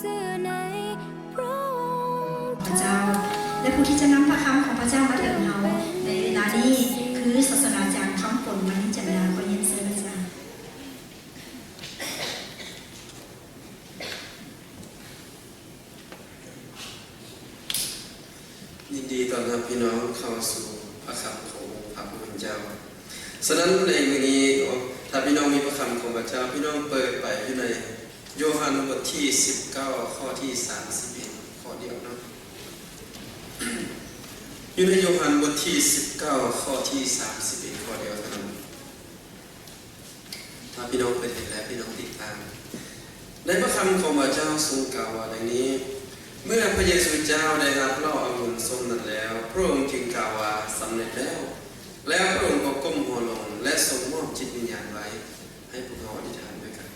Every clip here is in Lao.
ພະເຈົ້າ ແລະ ຜູ້ທີ່ຈະນຳພະຄຳຂອງພະເຈົ້າມາເຖິງເຮົາໃນເວລານີ້ ຄືສາດສະດາຈານ ຄຳຝົນ ມະນີຈັນດາ. ຂໍຮຽນເຊີນພະເຈົ້າ. ຍິນດີຕ້ອນຮັບພີ່ນ້ອງເຂົ້າສູ່ພະຄຳຂອງພະຜູ້ເປັນເຈົ້າ. ສະນັ້ນໃນມື້ນີ້ເນາະ ຖ້າພີ່ນ້ອງມີພະຄຳຂອງພະເຈົ້າ, ພີ່ນ້ອງເປີດໄປຢູ່ໃນໂຍຮັນບົດທີສິບເກົ້າ ຂໍ້ທີສາມສິບເອັດ ຂໍ້ດຽວເນາະ. ຢູ່ໃນໂຍຮັນບົດທີສິບເກົ້າ ຂໍ້ທີສາມສິບເອັດ ຂໍ້ດຽວເທົ່ານັ້ນ. ຖ້າພີ່ນ້ອງເປີດເຫັນແລ້ວ ພີ່ນ້ອງຕິດຕາມ. ໃນພະຄຳຂອງພະເຈົ້າຊົງກ່າວວ່າດັ່ງນີ້, ເມື່ອພະເຢຊູເຈົ້າໄດ້ຮັບເຫຼົ້າອະງຸ່ນສົ້ມນັ້ນແລ້ວ, ພະອົງຈຶ່ງກ່າວວ່າ, ສຳເລັດແລ້ວ. ແລ້ວພະອົງກໍກົ້ມຫົວລົງ ແລະ ຊົງມອບຈິດວິນຍານໄວ້. ໃຫ້ພວກເຮົາອະທິຖານດ້ວຍກັນ.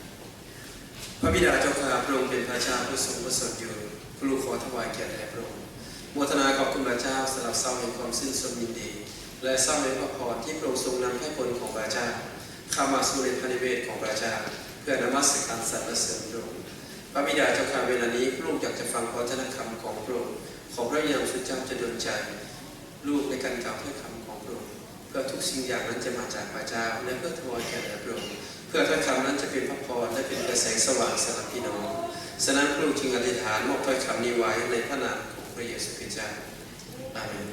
ພະບິດາເຈົ້າຂ້າ, ພະອົງເປັນພະເຈົ້າຜູ້ຊົງປະເສີດຢູ່. ລູກຂໍຖວາຍກຽດແດ່ພະອົງ, ໂມທະນາຂອບຄຸນພະເຈົ້າສຳລັບເຊົ້າແຫ່ງຄວາມຊື່ນຊົມຍິນດີ ແລະ ເຊົ້າແຫ່ງພະພອນທີ່ພະອົງຊົງນຳໃຫ້ຄົນຂອງພະເຈົ້າເຂົ້າມາສູ່ໃນພະນິເວດຂອງພະເຈົ້າ ເພື່ອນະມັດສະການສັນລະເສີນພະອົງ. ພະບິດາເຈົ້າຂ້າ, ເວລານີ້ລູກຢາກຈະຟັງພະວັດທະນະຄຳຂອງພະອົງ, ຂໍພະວິນຍານຂອງເຈົ້າຈະດົນໃຈ ລູກໃນການກ່າວຖ້ອຍຄຳຂອງພະອົງ, ເພື່ອທຸກສິ່ງຢ່າງນັ້ນຈະມາຈາກພະເຈົ້າ ແລະ ເພື່ອຖວາຍກຽດແດ່ພະອົງ, ເພື່ອຖ້ອຍຄຳນັ້ນຈະເປັນພະພອນ ແລະ ເປັນກະແສສະຫວ່າງສຳລັບພີ່ນ້ອງ. ສະນັ້ນ ລູກຈຶ່ງອະທິຖານມອບຖ້ອຍຄຳນີ້ໄວ້ໃນພະນາມຂອງພະເຢຊູຄຣິສເຈົ້າ. ອາເມນ.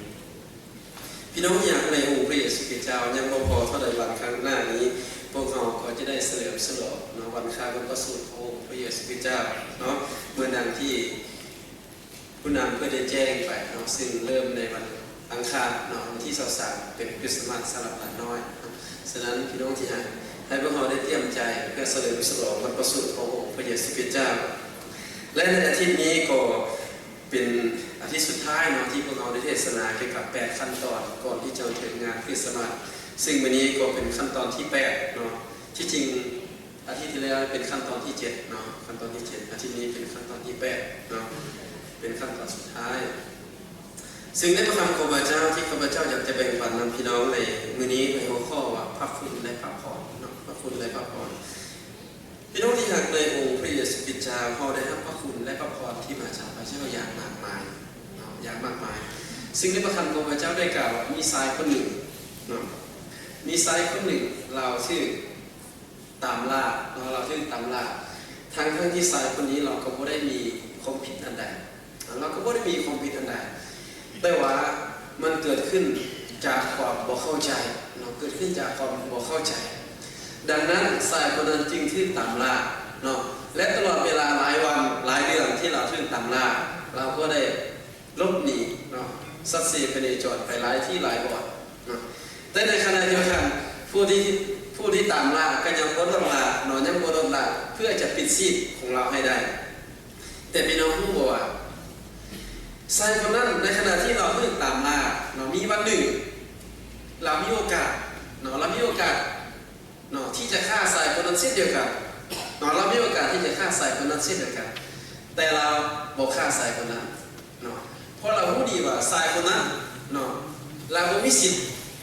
ພີ່ນ້ອງທີ່ຮັກໃນອົງພະເຢຊູຄຣິສເຈົ້າ, ຍັງບໍ່ພໍເທົ່າໃດວັນຂ້າງໜ້ານີ້ ພວກເຮົາກໍຈະໄດ້ສະເຫຼີມສະຫຼອງເນາະ ວັນຄ້າຍວັນປະສູດຂອງອົງພະເຢຊູຄຣິສເຈົ້າເນາະ, ເໝືອນດັ່ງທີ່ ຜູ້ນຳເພິ່ນໄດ້ແຈ້ງໄປເນາະ, ຊຶ່ງເລີ່ມໃນວັນອັງຄານເນາະ, ວັນທີຊາວສາມ ເປັນຄຣິສຕະມາດສຳລັບຫຼານນ້ອຍເນາະ. ສະນັ້ນ ພີ່ນ້ອງທີ່ຮັກ, ໃຫ້ພວກເຮົາໄດ້ຕຽມໃຈເພື່ອສະເຫຼີມສະຫຼອງວັນປະສູດຂອງອົງພະເຢຊູຄຣິສເຈົ້າ. ແລະ ໃນອາທິດນີ້ກໍເປັນອາທິດສຸດທ້າຍເນາະ ທີ່ພວກເຮົາໄດ້ເທດສະໜາກ່ຽວກັບແປດຂັ້ນຕອນ ກ່ອນທີ່ຈະເຖິງງານຄຣິສຕະມາດ, ຊຶ່ງມື້ນີ້ກໍເປັນຂັ້ນຕອນທີແປດເນາະ. ທີ່ຈິງ ອາທິດທີ່ແລ້ວເປັນຂັ້ນຕອນທີເຈັດເນາະ, ຂັ້ນຕອນທີເຈັດ, ອາທິດນີ້ເປັນຂັ້ນຕອນທີແປດເນາະ, ເປັນຂັ້ນຕອນສຸດທ້າຍ. ຊຶ່ງໃນພະຄຳຂອງພະເຈົ້າທີ່ຂ້າພະເຈົ້າຢາກຈະແບ່ງປັນນຳພີ່ນ້ອງໃນມື້ນີ້ ໃນຫົວຂໍ້ວ່າ ພະຄຸນ ແລະ ພະພອນເນາະ, ພະຄຸນ ແລະ ພະພອນ. ພີ່ນ້ອງທີ່ຮັກໃນອົງພະເຢຊູຄຣິສເຈົ້າ, ເຮົາໄດ້ຮັບພະຄຸນ ແລະ ພະພອນທີ່ມາຈາກພະເຈົ້າຢ່າງມາກມາຍເນາະ, ຢ່າງມາກມາຍ. ຊຶ່ງໃນພະຄຳຂອງພະເຈົ້າໄດ້ກ່າວວ່າ ມີຊາຍຄົນໜຶ່ງເນາະ, ມີຊາຍຄົນໜຶ່ງ ລາວຖືກ ຕາມລ່າເນາະ, ລາວຖືກຕາມລ່າ ທັງໆທີ່ຊາຍຄົນນີ້ລາວກໍບໍ່ໄດ້ມີຄວາມຜິດອັນໃດ, ລາວກໍບໍ່ໄດ້ມີຄວາມຜິດອັນໃດ, ແຕ່ວ່າມັນເກີດຂຶ້ນຈາກຄວາມບໍ່ເຂົ້າໃຈເນາະ, ເກີດຂຶ້ນຈາກຄວາມບໍ່ເຂົ້າໃຈ. ດັ່ງນັ້ນ ຊາຍຄົນນັ້ນຈຶ່ງຖືກຕາມລ່າເນາະ, ແລະ ຕະຫຼອດເວລາຫຼາຍວັນຫຼາຍເດືອນທີ່ລາວຖືກຕາມລ່າ, ລາວກໍໄດ້ ຫຼົບໜີເນາະ, ສັດເສພະເນຈອນໄປຫຼາຍທີ່ຫຼາຍບ່ອນເນາະ. ແຕ່ໃນຂະນະດຽວກັນ ຜູ້ທີ່ ຜູ້ທີ່ຕາມລ່າກໍຍັງບໍ່ລົດລະເນາະ, ຍັງບໍ່ລົດລະເພື່ອຈະປິດຊີບຂອງລາວໃຫ້ໄດ້. ແຕ່ພີ່ນ້ອງຮູ້ບໍ່ວ່າ ຊາຍຄົນນັ້ນ ໃນຂະນະທີ່ລາວຖືກຕາມລ່າເນາະ, ມີວັນໜຶ່ງ ລາວມີໂອກາດເນາະ, ລາວມີໂອກາດ ເນາະ ທີ່ຈະຂ້າຊາຍຄົນນັ້ນເຊັ່ນດຽວກັນເນາະ, ລາວມີໂອກາດທີ່ຈະຂ້າຊາຍຄົນນັ້ນເຊັ່ນດຽວກັນ, ແຕ່ລາວບໍ່ຂ້າຊາຍຄົນນັ້ນເນາະ, ເພາະລາວຮູ້ດີວ່າຊາຍຄົນນັ້ນເນາະ ລາວບໍ່ມີສິດ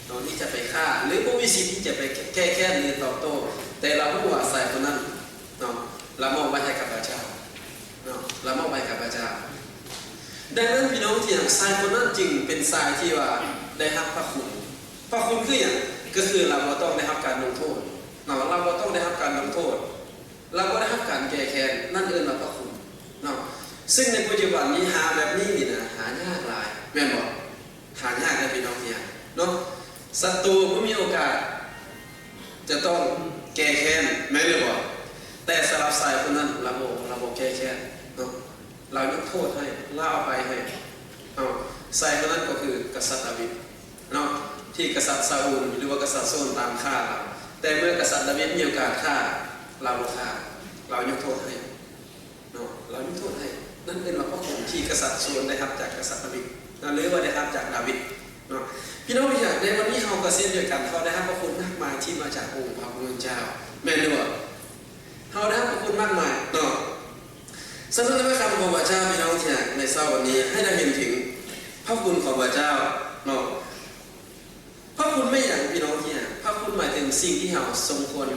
ເນາະທີ່ຈະໄປຂ້າ ຫຼື ບໍ່ມີສິດທີ່ຈະໄປແກ້ແຄ້ນ ຫຼື ຕອບໂຕ້, ແຕ່ລາວຮູ້ວ່າຊາຍຄົນນັ້ນເນາະ ລາວມອບໄວ້ໃຫ້ກັບພະເຈົ້າເນາະ, ລາວມອບໄວ້ກັບພະເຈົ້າ. ດັ່ງນັ້ນ ພີ່ນ້ອງທີ່ຮັກ, ຊາຍຄົນນັ້ນຈຶ່ງເປັນຊາຍທີ່ວ່າໄດ້ຮັບພະຄຸນ. ພະຄຸນຄືຫຍັງ? ກໍຄືລາວບໍ່ຕ້ອງໄດ້ຮັບການລົງໂທດເນາະ, ລາວບໍ່ຕ້ອງໄດ້ຮັບການລົງໂທດ, ລາວບໍ່ໄດ້ຮັບການແກ້ແຄ້ນ, ນັ້ນເອີ້ນວ່າພະຄຸນເນາະ. ຊຶ່ງໃນປັດຈຸບັນນີ້ຫາແບບນີ້ນີ້ນະ ຫາຍາກຫຼາຍ ແມ່ນບໍ່? ຫາຍາກເດ້ພີ່ນ້ອງທີ່ຮັກເນາະ. ສັດຕູບໍ່ມີໂອກາດຈະຕ້ອງແກ້ແຄ້ນ ແມ່ນຫຼືບໍ່? ແຕ່ສຳລັບຊາຍຄົນນັ້ນ ລາວບໍ່ ລາວບໍ່ແກ້ແຄ້ນເນາະ. ລາວຍົກໂທດໃຫ້, ລາວອະໄພໃຫ້ເນາະ. ຊາຍຄົນນັ້ນກໍຄືກະສັດດາວິດເນາະ, ທີ່ກະສັດຊາອູນ ຫຼືວ່າກະສັດໂຊນຕາມຂ້າລາວ. ແຕ່ເມື່ອກະສັດດາວິດມີໂອກາດຂ້າ, ລາວບໍ່ຂ້າ, ລາວຍົກໂທດໃຫ້ເນາະ, ລາວຍົກໂທດໃຫ້. ນັ້ນເອີ້ນວ່າພະຄຸນທີ່ກະສັດໂຊນໄດ້ຮັບຈາກກະສັດດາວິດເນາະ, ຫຼືວ່າໄດ້ຮັບຈາກດາວິດເນາະ. ພີ່ນ້ອງທີ່ຮັກ, ໃນວັນນີ້ເຮົາກໍເຊັ່ນດຽວກັນ, ເຮົາໄດ້ຮັບພະຄຸນມາກມາຍທີ່ມາຈາກອົງພະຜູ້ເປັນເຈົ້າ, ແມ່ນຫຼືບໍ່? ເຮົາໄດ້ຮັບພະຄຸນມາກມາຍເນາະ. ສຳລັບໃນພະຄຳຂອງພະເຈົ້າ, ພີ່ນ້ອງທີ່ຮັກ, ໃນເຊົ້າວັນນີ້ໃຫ້ໄດ້ເຫັນເຖິງພະຄຸນຂອງພະເຈົ້າເນາະ. ພະຄຸນແມ່ນຫຍັງ ພີ່ນ້ອງທີ່ຮັກ? ພະຄຸນໝາຍເຖິງສິ່ງທີ່ເຮົາສົມຄວນ,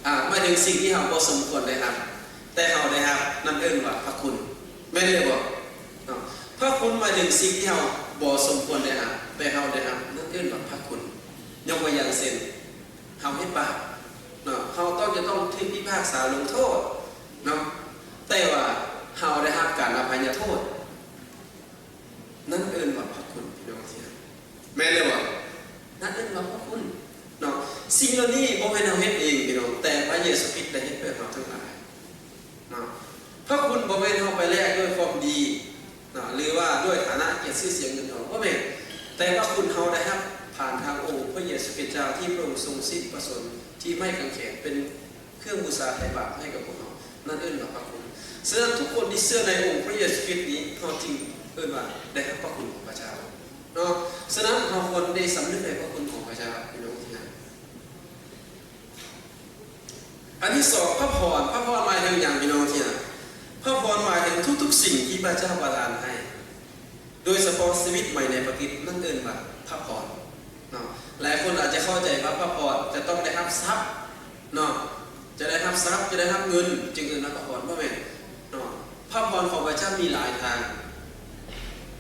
ອາ, ໝາຍເຖິງສິ່ງທີ່ເຮົາບໍ່ສົມຄວນໄດ້ຮັບ, ແຕ່ເຮົາໄດ້ຮັບ, ນັ້ນເອີ້ນວ່າພະຄຸນ ແມ່ນຫຼືບໍ່ເນາະ? ພະຄຸນໝາຍເຖິງສິ່ງທີ່ເຮົາບໍ່ສົມຄວນໄດ້ຮັບ ແຕ່ເຮົາໄດ້ຮັບ ນັ້ນເອີ້ນວ່າພະຄຸນ. ຍົກຕົວຢ່າງເຊັ່ນ ເຮົາເຮັດບາບເນາະ ເຮົາຕ້ອງ ຈະຕ້ອງຖືກພິພາກສາລົງໂທດເນາະ ແຕ່ວ່າເຮົາໄດ້ຮັບການອະໄພຍະໂທດ ນັ້ນເອີ້ນວ່າພະຄຸນ ພີ່ນ້ອງທີ່ຮັກ. ແມ່ນຫຼືບໍ່? ນັ້ນເອີ້ນວ່າພະຄຸນເນາະ. ສິ່ງເຫຼົ່ານີ້ບໍ່ແມ່ນເຮົາເຮັດເອງ ພີ່ນ້ອງ, ແຕ່ພະເຢຊູຄຣິດໄດ້ເຮັດເພື່ອເຮົາທັງຫຼາຍເນາະ. ພະຄຸນບໍ່ແມ່ນເຮົາໄປແລກດ້ວຍຄວາມດີເນາະ ຫຼືວ່າດ້ວຍຖານະ ກຽດຊື່ສຽງເງິນທອງ, ບໍ່ແມ່ນ. ແຕ່ພະຄຸນເຮົາໄດ້ຮັບຜ່ານທາງອົງພະເຢຊູຄຣິດເຈົ້າ ທີ່ພະອົງຊົງສິ້ນພະຊົນທີ່ໄມ້ກາງເຂນ ເປັນເຄື່ອງບູຊາໄຖ່ບາບໃຫ້ກັບພວກເຮົາ, ນັ້ນເອີ້ນວ່າພະຄຸນ. ສະນັ້ນ ທຸກຄົນທີ່ເຊື່ອໃນອົງພະເຢຊູຄຣິດນີ້ ເຮົາຈຶ່ງເອີ້ນວ່າໄດ້ຮັບພະຄຸນຂອງພະເຈົ້າເນາະ. ສະນັ້ນ ເຮົາຄວນໄດ້ສຳນຶກໃນພະຄຸນຂອງພະເຈົ້າ ພີ່ນ້ອງທີ່ຮັກ. ອັນທີສອງ ພະພອນ. ພະພອນໝາຍເຖິງຫຍັງ ພີ່ນ້ອງທີ່ຮັກ? ພະພອນໝາຍເຖິງທຸກໆສິ່ງທີ່ພະເຈົ້າປະທານໃຫ້ ໂດຍສະເພາະຊີວິດໃໝ່ໃນພະຄຣິດ ນັ້ນເອີ້ນວ່າພະພອນເນາະ. ຫຼາຍຄົນອາດຈະເຂົ້າໃຈວ່າພະພອນຈະຕ້ອງໄດ້ຮັບຊັບເນາະ, ຈະໄດ້ຮັບຊັບ ຈະໄດ້ຮັບເງິນ ຈຶ່ງເອີ້ນວ່າພະພອນ, ບໍ່ແມ່ນເນາະ. ພະພອນຂອງພະເຈົ້າມີຫຼາຍທາງ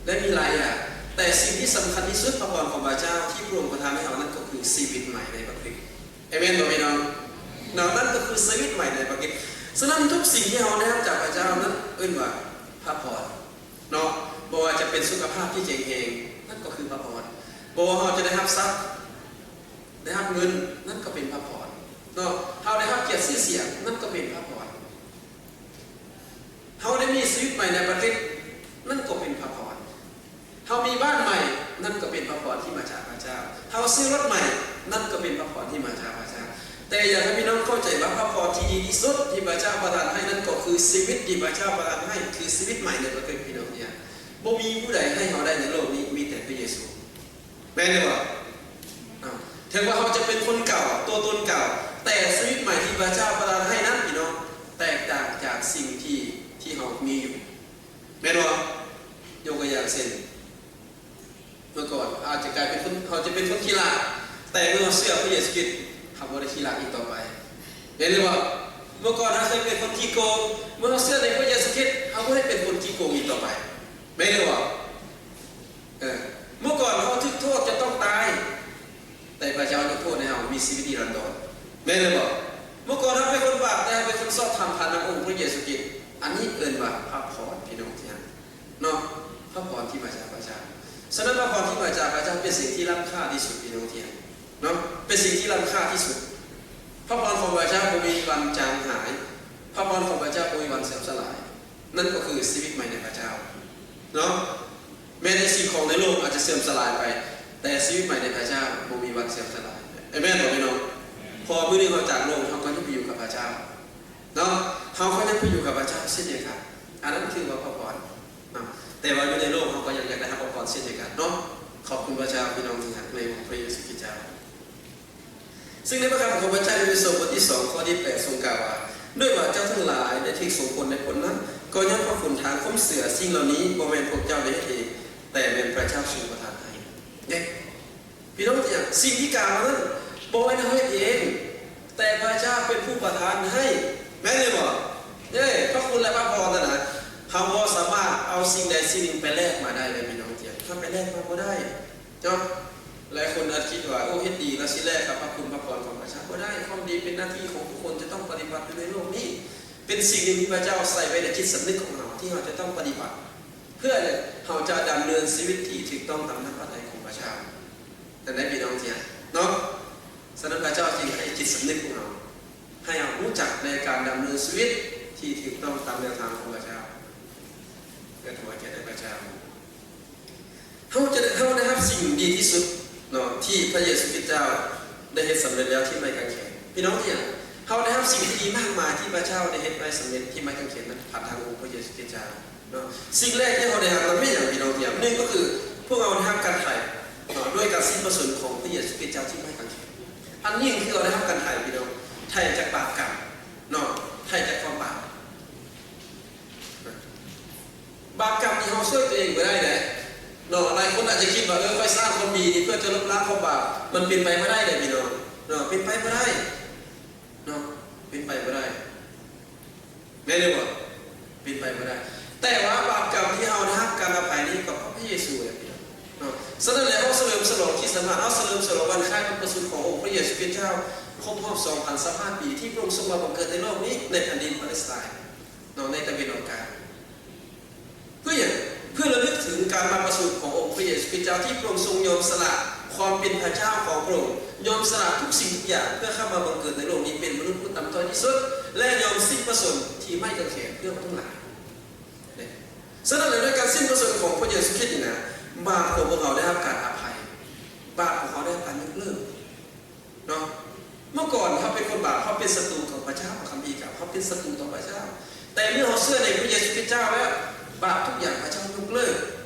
ແລະ ມີຫຼາຍຢ່າງ, ແຕ່ສິ່ງທີ່ສຳຄັນທີ່ສຸດ ພະພອນຂອງພະເຈົ້າທີ່ພະອົງປະທານໃຫ້ເຮົານັ້ນ ກໍຄືຊີວິດໃໝ່ໃນພະຄຣິດ. ເອເມນບໍ່ພີ່ນ້ອງ? ເນາະ, ນັ້ນກໍຄືຊີວິດໃໝ່ໃນພະຄຣິດ. ສະນັ້ນ ທຸກສິ່ງທີ່ເຮົາໄດ້ຮັບຈາກພະເຈົ້ານັ້ນເອີ້ນວ່າພະພອນເນາະ. ບໍ່ວ່າຈະເປັນສຸຂະພາບທີ່ແຂງແຮງ ນັ້ນກໍຄືພະພອນ. ບໍ່ວ່າເຮົາຈະໄດ້ຮັບຊັບ ໄດ້ຮັບເງິນ ນັ້ນກໍເປັນພະພອນເນາະ. ເຮົາໄດ້ຮັບກຽດຊື່ສຽງ ນັ້ນກໍເປັນພະພອນ. ເຮົາໄດ້ມີຊີວິດໃໝ່ໃນພະຄຣິດ ນັ້ນກໍເປັນພະພອນ. ເຮົາມີບ້ານໃໝ່ ນັ້ນກໍເປັນພະພອນທີ່ມາຈາກພະເຈົ້າ. ເຮົາຊື້ລົດໃໝ່ ນັ້ນກໍເປັນພະພອນທີ່ມາຈາກພະເຈົ້າ. ແຕ່ຢາກໃຫ້ພີ່ນ້ອງເຂົ້າໃຈວ່າ ພະພອນທີ່ດີທີ່ສຸດທີ່ພະເຈົ້າປະທານໃຫ້ນັ້ນ ກໍຄືຊີວິດທີ່ພະເຈົ້າປະທານໃຫ້ ຄືຊີວິດໃໝ່ໃນພະຄຣິດ ພີ່ນ້ອງເອີຍ. ບໍ່ມີຜູ້ໃດໃຫ້ເຮົາໄດ້ໃນໂລກນີ້ ມີແຕ່ພະເຢຊູ. ແມ່ນຫຼືບໍ່? ເຖິງວ່າເຮົາຈະເປັນຄົນເກົ່າ ຕົວຕົນເກົ່າ ແຕ່ຊີວິດໃໝ່ທີ່ພະເຈົ້າປະທານໃຫ້ນັ້ນ ພີ່ນ້ອງ ແຕກຕ່າງຈາກສິ່ງທີ່ ທີ່ເຮົາມີຢູ່ ແມ່ນບໍ່? ຍົກຕົວຢ່າງເຊັ່ນ ເມື່ອກ່ອນອາດຈະກາຍເປັນຄົນ ເຮົາຈະເປັນຄົນຂີ້ລ້າ, ແຕ່ເມື່ອເຮົາເຊື່ອພະເຢຊູຄຣິດ ເຮົາບໍ່ໄດ້ຂີ້ລ້າອີກຕໍ່ໄປ ແມ່ນຫຼືບໍ່? ເມື່ອກ່ອນເຮົາເຄີຍເປັນຄົນຂີ້ໂກງ, ເມື່ອເຮົາເຊື່ອໃນພະເຢຊູຄຣິດ ເຮົາບໍ່ໄດ້ເປັນຄົນຂີ້ໂກງອີກຕໍ່ໄປ ແມ່ນຫຼືບໍ່? ເອີ ເມື່ອກ່ອນເຮົາຖືກໂທດຈະຕ້ອງຕາຍ, ແຕ່ພະເຈົ້າຍົກໂທດໃຫ້ເຮົາມີຊີວິດນິລັນດອນ ແມ່ນຫຼືບໍ່? ເມື່ອກ່ອນເຮົາເປັນຄົນບາບ, ແຕ່ເຮົາເປັນຄົນຊອບທຳຜ່ານທາງອົງພະເຢຊູຄຣິດ. ອັນນີ້ເອີ້ນວ່າພະພອນ ພີ່ນ້ອງທີ່ຮັກເນາະ, ພະພອນທີ່ມາຈາກພະເຈົ້າ. ສະນັ້ນ ພະພອນທີ່ມາຈາກພະເຈົ້າເປັນສິ່ງທີ່ລ້ຳຄ່າທີ່ສຸດ ພີ່ນ້ອງທີ່ຮັກເນາະ, ເປັນສິ່ງທີ່ລ້ຳຄ່າທີ່ສຸດ. ພະພອນຂອງພະເຈົ້າບໍ່ມີວັນຈາງຫາຍ, ພະພອນຂອງພະເຈົ້າບໍ່ມີວັນເສື່ອມສະຫຼາຍ. ນັ້ນກໍຄືຊີວິດໃໝ່ໃນພະເຈົ້າເນາະ. ແມ່ນໃນສິ່ງຂອງໃນໂລກອາດຈະເສື່ອມສະຫຼາຍໄປ, ແຕ່ຊີວິດໃໝ່ໃນພະເຈົ້າບໍ່ມີວັນເສື່ອມສະຫຼາຍ. ເອເມນບໍ່ພີ່ນ້ອງ? ເພາະວ່າມື້ໜຶ່ງເຮົາຈາກໂລກ, ເຮົາກໍໄດ້ໄປຢູ່ກັບພະເຈົ້າເນາະ, ເຮົາກໍຍັງໄປຢູ່ກັບພະເຈົ້າເຊັ່ນດຽວກັນ. ອັນນັ້ນຖືວ່າພະພອນເນາະ, ແຕ່ວ່າຢູ່ໃນໂລກເຮົາກໍຍັງຢາກໄດ້ຮັບພະພອນເຊັ່ນດຽວກັນເນາະ. ຂອບຄຸນພະເຈົ້າ ພີ່ນ້ອງທີ່ຮັກໃນອົງພະເຢຊູຄຣິດເຈົ້າ. ຊຶ່ງໃນພະຄຳຂອງພະເຈົ້າ ເອເຟໂຊ ບົດທີສອງ ຂໍ້ທີແປດ ຊົງກ່າວວ່າ ດ້ວຍວ່າເຈົ້າທັງຫຼາຍໄດ້ຖືກສົມຄວນໃນຜົນນັ້ນ ກໍຍ້ອນພະຄຸນທາງຄວາມເຊື່ອ. ສິ່ງເຫຼົ່ານີ້ບໍ່ແມ່ນພວກເຈົ້າໄດ້ເຮັດເອງ, ແຕ່ແມ່ນພະເຈົ້າຊົງປະທານໃຫ້. ເດ້ ພີ່ນ້ອງທີ່ຮັກ, ສິ່ງທີ່ກ່າວມານັ້ນ ບໍ່ແມ່ນເຮົາເຮັດເອງ, ແຕ່ພະເຈົ້າເປັນຜູ້ປະທານໃຫ້. ແມ່ນຫຼືບໍ່? ເດ້ ພະຄຸນ ແລະ ພະພອນນັ້ນນະ, ເຮົາບໍ່ສາມາດເອົາສິ່ງໃດສິ່ງໜຶ່ງໄປແລກມາໄດ້ເດ້ ພີ່ນ້ອງທີ່ຮັກ, ເຮົາໄປແລກມາບໍ່ໄດ້. ເນາະ ຫຼາຍຄົນອາດຄິດວ່າ ໂອ້ ເຮັດດີແລ້ວຊິແລກກັບພະຄຸນພະພອນຂອງພະເຈົ້າບໍ່ໄດ້. ຄວາມດີເປັນໜ້າທີ່ຂອງທຸກຄົນຈະຕ້ອງປະຕິບັດຢູ່ໃນໂລກນີ້, ເປັນສິ່ງໜຶ່ງທີ່ພະເຈົ້າໃສ່ໄວ້ໃນຈິດສຳນຶກຂອງເຮົາ ທີ່ເຮົາຈະຕ້ອງປະຕິບັດ ເພື່ອເຮົາຈະດຳເນີນຊີວິດທີ່ຖືກຕ້ອງຕາມນ້ຳພະໄທຂອງພະເຈົ້າ. ແຕ່ໃນພີ່ນ້ອງທີ່ຮັກເນາະ, ສະນັ້ນພະເຈົ້າຈຶ່ງໃຫ້ຈິດສຳນຶກຂອງເຮົາ ໃຫ້ເຮົາຮູ້ຈັກໃນການດຳເນີນຊີວິດທີ່ຖືກຕ້ອງຕາມແນວທາງຂອງພະເຈົ້າ ເພື່ອຖວາຍກຽດແດ່ພະເຈົ້າ. ເຮົາຈະ ເຮົາໄດ້ຮັບສິ່ງດີທີ່ສຸດເນາະ ທີ່ພະເຢຊູຄຣິດເຈົ້າໄດ້ເຮັດສຳເລັດແລ້ວທີ່ໄມ້ກາງເຂນ. ພີ່ນ້ອງທີ່ຮັກ, ເຮົາໄດ້ຮັບສິ່ງທີ່ດີມາກມາຍທີ່ພະເຈົ້າໄດ້ເຮັດໄວ້ສຳເລັດທີ່ໄມ້ກາງເຂນນັ້ນ ຜ່ານທາງອົງພະເຢຊູຄຣິດເຈົ້າເນາະ. ສິ່ງແລກທີ່ເຮົາໄດ້ຮັບນັ້ນແມ່ນຫຍັງ ພີ່ນ້ອງທີ່ຮັກ? ໜຶ່ງກໍຄື ພວກເຮົາໄດ້ຮັບການໄຖ່ເນາະ ດ້ວຍການສິ້ນພະຊົນຂອງພະເຢຊູຄຣິດເຈົ້າທີ່ໄມ້ກາງເຂນ. ອັນນີ້ຄືເຮົາໄດ້ຮັບການໄຖ່ ພີ່ນ້ອງ, ໄຖ່ຈາກບາບກຳເນາະ, ໄຖ່ຈາກຄວາມບາບ. ບາບກຳນີ້ເຮົາຊ່ວຍຕົວເອງບໍ່ໄດ້ເດ້ເນາະ. ຫຼາຍຄົນອາດຈະຄິດວ່າ ເອີ ຂ້ອຍສ້າງຄວາມດີນີ້ເພື່ອຈະລົບລ້າງຄວາມບາບ. ມັນເປັນໄປບໍ່ໄດ້ເດ້ ພີ່ນ້ອງເນາະ, ເປັນໄປບໍ່ໄດ້ເນາະ, ເປັນໄປບໍ່ໄດ້. ແມ່ນຫຼືບໍ່? ເປັນໄປບໍ່ໄດ້. ແຕ່ວ່າບາບກຳທີ່ເຮົາໄດ້ຮັບການອະໄພນີ້ກໍເພາະພະເຢຊູເອງເນາະ. ສະນັ້ນແຫຼະ ເຮົາສະເຫຼີມສະຫຼອງຄຣິດສະມາດ, ເຮົາສະເຫຼີມສະຫຼອງວັນຄ້າຍວັນປະສູນຂອງອົງພະເຢຊູຄຣິດເຈົ້າ ຄົບຮອບສອງພັນຊາວຫ້າປີ ທີ່ພະອົງຊົງມາບັງເກີດໃນໂລກນີ້ ໃນແຜ່ນດິນປາເລສໄຕນເນາະ, ໃນຕາເວັນອອກກາງ. ເພື່ອຫຍັງ? ເພື່ອລະລຶກເຖິງການມາປະສູນຂອງອົງພະເຢຊູຄຣິດເຈົ້າ ທີ່ພະອົງຊົງຍອມສະຫຼະຄວາມເປັນພະເຈົ້າຂອງພະອົງ, ຍອມສະຫຼະທຸກສິ່ງທຸກຢ່າງ ເພື່ອເຂົ້າມາບັງເກີດໃນໂລກນີ້ເປັນມະນຸດຜູ້ຕ່ຳຕ້ອຍທີ່ສຸດ ແລະ ຍອມສິ້ນພະຊົນທີ່ໄມ້ກາງເຂນເພື່ອເຮົາທັງຫຼາຍ. ສະນັ້ນແຫຼະ ດ້ວຍການສິ້ນພະຊົນຂອງພະເຢຊູຄຣິດນີ້ນະ, ບາບຂອງພວກເຮົາໄດ້ຮັບການອະໄພ, ບາບຂອງເຮົາໄດ້ຮັບການຍົກເລີກເນາະ. ເມື່ອກ່ອນເຮົາເປັນຄົນບາບ, ເຮົາເປັນສັດຕູຕໍ່ພະເຈົ້າ, ພະຄຳພີກ່າວ ເຮົາເປັນສັດຕູຕໍ່ພະເຈົ້າ. ແຕ່ເມື່ອເຮົາເຊື່ອໃນພະເຢຊູຄຣິດເຈົ້າແລ້ວ, ບາບທຸກຢ່າງພະເຈົ້າຍົກເລີກ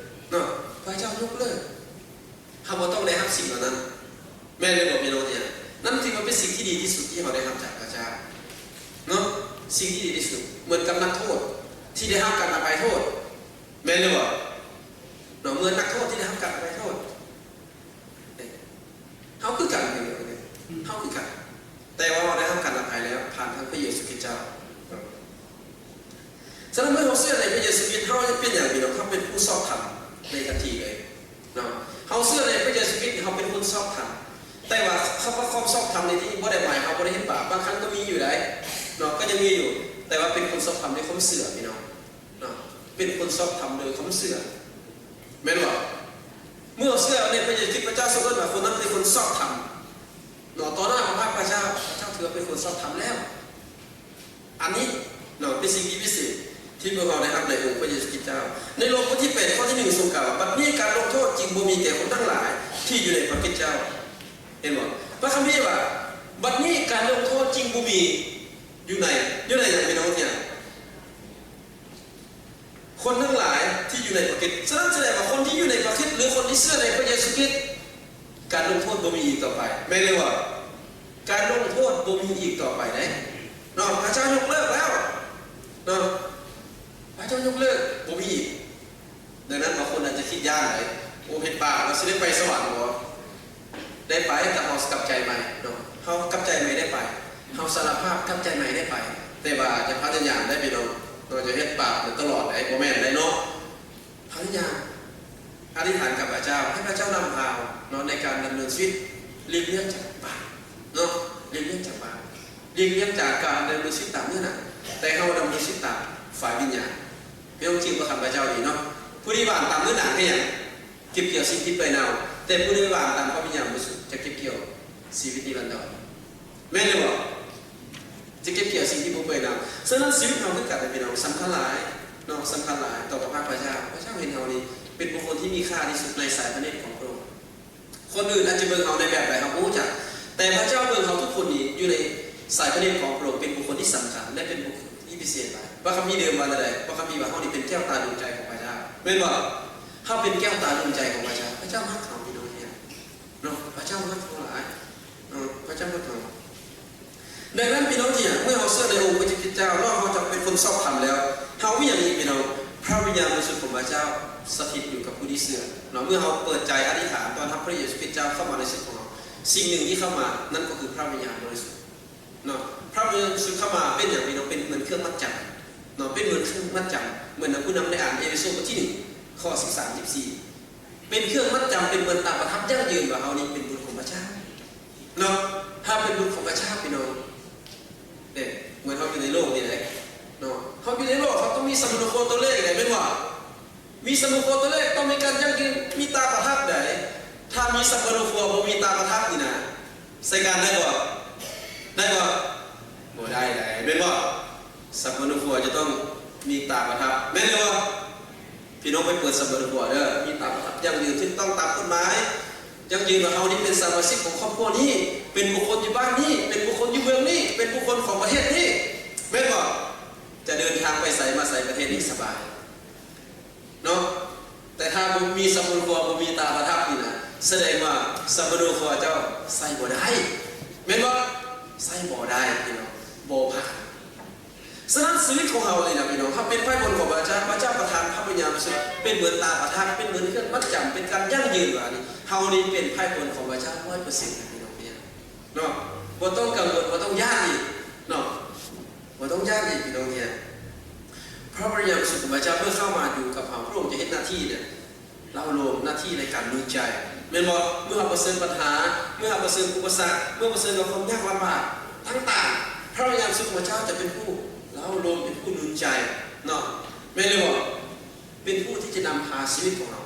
ເນາະ, ພະເຈົ້າຍົກເລີກ. ເຮົາບໍ່ຕ້ອງໄດ້ຮັບສິ່ງເຫຼົ່ານັ້ນ. ແມ່ນຫຼືບໍ່ພີ່ນ້ອງ? ນັ້ນຖືວ່າເປັນສິ່ງທີ່ດີທີ່ສຸດທີ່ເຮົາໄດ້ຮັບຈາກພະເຈົ້າເນາະ, ສິ່ງທີ່ດີທີ່ສຸດ. ເໝືອນກັບນັກໂທດທີ່ໄດ້ຮັບການອະໄພໂທດ, ແມ່ນຫຼືບໍ່ເນາະ? ເໝືອນນັກໂທດທີ່ໄດ້ຮັບການອະໄພໂທດ. ເຮົາຄືກັນ, ເຮົາຄືກັນ, ແຕ່ວ່າເຮົາໄດ້ຮັບການອະໄພແລ້ວ ຜ່ານທາງພະເຢຊູຄຣິດເຈົ້າ. ສະນັ້ນເມື່ອເຮົາເຊື່ອໃນພະເຢຊູຄຣິດ, ເຮົາເປັນຫຍັງພີ່ນ້ອງ? ເຮົາເປັນຜູ້ຊອບທຳໃນທັນທີເລີຍເນາະ. ເຮົາເຊື່ອໃນພະເຢຊູຄຣິດ, ເຮົາເປັນຄົນຊອບທຳ. ແຕ່ວ່າຄຳວ່າຄວາມຊອບທຳໃນທີ່ນີ້ ບໍ່ໄດ້ໝາຍເຮົາບໍ່ໄດ້ເຮັດບາບ, ບາງຄັ້ງກໍມີຢູ່ໄດ໋ເນາະ, ກໍຍັງມີຢູ່, ແຕ່ວ່າເປັນຄົນຊອບທຳດ້ວຍຄວາມເຊື່ອພີ່ນ້ອງເນາະ, ເປັນຄົນຊອບທຳໂດຍຄວາມເຊື່ອ. ແມ່ນບໍ່? ເມື່ອເຮົາເຊື່ອໃນພະເຢຊູຄຣິດ, ພະເຈົ້າຊົງເອີ້ນວ່າຄົນນັ້ນເປັນຄົນຊອບທຳເນາະ, ຕໍ່ໜ້າພະພັກພະເຈົ້າ, ພະເຈົ້າຖືວ່າເປັນຄົນຊອບທຳແລ້ວ. ອັນນີ້ເນາະ ເປັນສິ່ງທີ່ພິເສດທີ່ພວກເຮົາໄດ້ຮັບໃນອົງພະເຢຊູຄຣິດເຈົ້າ. ໃນໂລມບົດທີແປດ ຂໍ້ທີໜຶ່ງ ຊົງກ່າວວ່າ, ບັດນີ້ການລົງໂທດຈຶ່ງບໍ່ມີແກ່ຄົນທັງຫຼາຍທີ່ຢູ່ໃນພະຄຣິດເຈົ້າ. ເຫັນບໍ່? ພະຄຳພີວ່າ, ບັດນີ້ການລົງໂທດຈຶ່ງບໍ່ມີຢູ່ໃນ, ຢູ່ໃນຫຍັງ ພີ່ນ້ອງ? ຄົນທັງຫຼາຍທີ່ຢູ່ໃນພະຄຣິດ. ສະນັ້ນສະແດງວ່າຄົນທີ່ຢູ່ໃນພະຄຣິດ ຫຼື ຄົນທີ່ເຊື່ອໃນພະເຢຊູຄຣິດ, ການລົງໂທດບໍ່ມີອີກຕໍ່ໄປ. ແມ່ນຫຼືບໍ່? ການລົງໂທດບໍ່ມີອີກຕໍ່ໄປເດ້ເນາະ. ພະເຈົ້າຍົກເລີກແລ້ວເນາະ. ພະເຈົ້າຍົກເລີກ, ບໍ່ມີອີກ. ດັ່ງນັ້ນບາງຄົນອາດຈະຄິດຢ້ານໄດ໋, ໂອ້ ເຮັດບາບແລ້ວຊິໄດ້ໄປສະຫວັນບໍ່? ໄດ້ໄປ, ແຕ່ເຮົາກລັບໃຈໃໝ່ເນາະ. ເຮົາກລັບໃຈໃໝ່ໄດ້ໄປ, ເຮົາສາລະພາບກລັບໃຈໃໝ່ໄດ້ໄປ. ແຕ່ວ່າຢ່າພະຍາຍາມໄດ໋ພີ່ນ້ອງເນາະ, ຢ່າເຮັດບາບຢູ່ຕະຫຼອດໄດ໋, ບໍ່ແມ່ນໄດ໋ເນາະ. ພະຍາຍາມອະທິຖານກັບພະເຈົ້າ, ໃຫ້ພະເຈົ້ານຳພາເຮົາເນາະ ໃນການດຳເນີນຊີວິດ, ຫຼີກລ່ຽງຈາກບາບເນາະ, ຫຼີກລ່ຽງຈາກບາບ, ຫຼີກລ່ຽງຈາກການດຳເນີນຊີວິດຕາມເນື້ອໜັງ, ແຕ່ເຮົາດຳເນີນຊີວິດຕາມຝ່າຍວິນຍານ. ພີ່ນ້ອງຈື່ພະຄຳພະເຈົ້າດີເນາະ, ຜູ້ທີ່ຫວ່ານຕາມເນື້ອໜັງເຮັດຫຍັງ? ເກັບກ່ຽວສິ່ງທີ່ເປື່ອຍເນົ່າ, ແຕ່ຜູ້ທີ່ຫວ່ານຕາມພະວິນຍານບໍລິສຸດຈະເກັບກ່ຽວຊີວິດນິລັນດອນ. ແມ່ນຫຼືບໍ່? ຈະເກັບກ່ຽວສິ່ງທີ່ບໍ່ເປື່ອຍເນົ່າ. ສະນັ້ນຊີວິດເຮົາຄືກັນນະພີ່ນ້ອງ, ສຳຄັນຫຼາຍເນາະ, ສຳຄັນຫຼາຍຕໍ່ພະພັກພະເຈົ້າ. ພະເຈົ້າເຫັນເຮົານີ້ເປັນບຸກຄົນທີ່ມີຄ່າທີ່ສຸດໃນສາຍພະເນດຂອງພະອົງ. ຄົນອື່ນອາດຈະເບິ່ງເຮົາໃນແບບໃດເຮົາບໍ່ຮູ້ຈັກ, ແຕ່ພະເຈົ້າເບິ່ງເຮົາທຸກຄົນນີ້ຢູ່ໃນສາຍພະເນດຂອງພະອົງ ເປັນບຸກຄົນທີ່ສຳຄັນ ແລະ ເປັນບຸກຄົນທີ່ພິເສດຫຼາຍ. ພະຄຳພີເດີມວ່າແນວໃດ? ພະຄຳພີວ່າເຮົານີ້ເປັນແກ້ວຕາດວງໃຈຂອງພະເຈົ້າ. ແມ່ນບໍ່? ເຮົາເປັນແກ່ວຕາດວງໃຈຂອງພະເຈົ້າ. ພະເຈົ້າຮັກເຮົາ, ພີ່ນ້ອງເອີຍ. ເນາະ, ພະເຈົ້າຮັກເຮົາຫຼາຍເນາະ, ພະເຈົ້າຮັກເຮົາ. ດັ່ງນັ້ນ ພີ່ນ້ອງທີ່ຮັກ, ເມື່ອເຮົາເຊື່ອໃນອົງພະເຢຊູຄຣິດເຈົ້າແລ້ວ, ເຮົາຈະເປັນຄົນຊອບທຳແລ້ວ, ເຮົາມີຫຍັງອີກ ພີ່ນ້ອງ? ພະວິນຍານບໍລິສຸດຂອງພະເຈົ້າສະຖິດຢູ່ກັບຜູ້ທີ່ເຊື່ອເນາະ. ເມື່ອເຮົາເປີດໃຈອະທິຖານຕ້ອນຮັບພະເຢຊູຄຣິດເຈົ້າເຂົ້າມາໃນຊີວິດຂອງເຮົາ, ສິ່ງໜຶ່ງທີ່ເຂົ້າມານັ້ນກໍຄືພະວິນຍານບໍລິສຸດເນາະ. ພະວິນຍານບໍລິສຸດເຂົ້າມາເປັນຫຍັງ ພີ່ນ້ອງ? ເປັນເໝືອນເຄື່ອງມັດຈຳເນາະ, ເປັນເໝືອນເຄື່ອງມັດຈຳ, ເໝືອນດັ່ງຜູ້ນຳໃນອ່ານເອເຟໂຊບົດທີໜຶ່ງ ຂໍ້ສິບສາມ ສິບສີ່. ເປັນເຄື່ອງມັດຈຳ, ເປັນເໝືອນຕາປະທັບຢັ້ງຢືນວ່າເຮົານີ້ເປັນບຸດຂອງພະເຈົ້າເນາະ. ເຮົາເປັນບຸດຂອງພະເຈົ້າ ພີ່ນ້ອງເດ້. ເໝືອນເຮົາຢູ່ໃນໂລກນີ້ແຫຼະເນາະ, ເຮົາຢູ່ໃນໂລກ ເຮົາຕ້ອງມີສຳມະໂນຄົວຕົວເລກໄດ໋ ແມ່ນບໍ່? ມີສຳມະໂນຄົວຕົວເລກ ຕ້ອງມີການຢັ້ງຢືນ, ມີຕາປະທັບໄດ໋. ຖ້າມີສຳມະໂນຄົວ ບໍ່ມີຕາປະທັບນີ້ນະ ໃຊ້ການໄດ້ບໍ່? ໄດ້ບໍ່? ບໍ່ໄດ້ໃດ໋ ແມ່ນບໍ່? ສຳມະໂນຄົວຈະຕ້ອງມີຕາປະທັບ ແມ່ນຫຼືບໍ່? ພີ່ນ້ອງໄປເປີດສຳມະໂນຄົວເດີ, ມີຕາປະທັບຢັ້ງຢືນຖືກຕ້ອງຕາມກົດໝາຍ, ຢັ້ງຢືນວ່າເຮົານີ້ເປັນສະມາຊິກຂອງຄອບຄົວນີ້, ເປັນບຸກຄົນຢູ່ບ້ານນີ້, ເປັນບຸກຄົນຢູ່ເມືອງນີ້, ເປັນບຸກຄົນຂອງປະເທດນີ້, ແມ່ນບໍ່? ຈະເດີນທາງໄປໃສມາໃສປະເທດນີ້ສະບາຍເນາະ. ແຕ່ຖ້າບໍ່ມີສຳມະໂນຄົວ, ບໍ່ມີຕາປະທັບນີ້ນະ, ສະແດງວ່າສຳມະໂນຄົວເຈົ້າໃຊ້ບໍ່ໄດ້, ແມ່ນບໍ່? ໃຊ້ບໍ່ໄດ້ ພີ່ນ້ອງ, ບໍ່ຜ່ານ. ສະນັ້ນຊີວິດຂອງເຮົານີ້ນະ ພີ່ນ້ອງ, ເຮົາເປັນໄພບຸນຂອງພະເຈົ້າ, ພະເຈົ້າປະທານພະວິນຍານບໍລິສຸດເປັນເໝືອນຕາປະທັບ, ເປັນເໝືອນເຄື່ອງມັດຈຳ, ເປັນການຢັ້ງຢືນວ່ານີ້ ເຮົານີ້ເປັນໄພບຸນຂອງພະເຈົ້າຮ້ອຍເປີເຊັນ ພີ່ນ້ອງເອີຍເນາະ. ບໍ່ຕ້ອງກັງວົນ, ບໍ່ຕ້ອງຢ້ານອີກເນາະ, ບໍ່ຕ້ອງຢ້ານອີກ ພີ່ນ້ອງເອີຍ. ພ ພະວິນຍານບໍລິສຸດຂອງພະເຈົ້າເມື່ອເຂົ້າມາຢູ່ກັບເຮົາ, ພະອົງຈະເຮັດໜ້າທີ່ເນຍ ເລົ້າໂລມ, ໜ້າທີ່ໃນການໜູນໃຈ, ແມ່ນບໍ່? ເມື່ອເຮົາປະເຊີນບັນຫາ, ເມື່ອເຮົາປະເຊີນອຸປະສັກ, ເມື່ອປະເຊີນກັບຄວາມຍາກລຳບາກຕ່າງໆ, ພະວິນຍານບໍລິສຸດຂອງພະເຈົ້າຈະເປັນຜູ້ເລົ້າໂລມ, ເປັນຜູ້ໜູນໃຈເນາະ, ແມ່ນຫຼືບໍ່? ເປັນຜູ້ທີ່ຈະນຳພາຊີວິດຂອງເຮົາ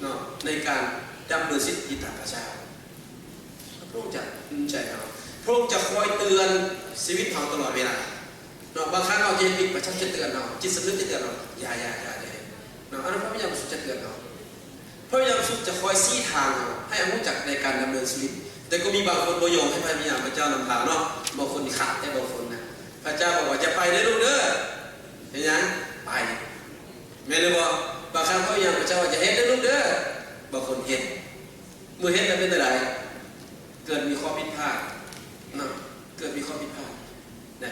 ເນາະ ໃນການດຳເນີນຊີວິດຕິດຕາມພະເຈົ້າ. ພະອົງຈະໜູນໃຈເຮົາ, ພະອົງຈະຄອຍເຕືອນຊີວິດເຮົາຕະຫຼອດເວລາເນາະ. ບາງຄັ້ງເຮົາຈະເຮັດຜິດ, ພະເຈົ້າຈະເຕືອນເຮົາ, ຈິດສຳນຶກຈະເຕືອນເຮົາ, ຢ່າ, ຢ່າ, ຢ່າ, ຢ່າເຮັດເນາະ. ອັນນັ້ນພະວິນຍານບໍລິສຸດຈະເຕືອນເຮົາ, ພະວິນຍານບໍລິສຸດຈະຄອຍຊີ້ທາງເຮົາ ໃຫ້ເຮົາຮູ້ຈັກໃນການດຳເນີນຊີວິດ. ແຕ່ກໍມີບາງຄົນບໍ່ຍອມໃຫ້ພະວິນຍານພະເຈົ້ານຳພາເນາະ, ບາງຄົນນີ້ຂາດແທ້ ບາງຄົນນະ. ພະເຈົ້າບອກວ່າ ຢ່າໄປເດີລູກເດີ, ເຮັດຫຍັງ? ໄປ. ແມ່ນຫຼືບໍ່? ບາງຄັ້ງພະວິນຍານພະເຈົ້າວ່າ ຢ່າເຮັດເດີລູກເດີ, ບາງຄົນເຮັດ. ເມື່ອເຮັດແລ້ວເປັນຈັ່ງໃດ? ເກີດມີຂໍ້ຜິດພາດເນາະ, ເກີດມີຂໍ້ຜິດພາດນະ.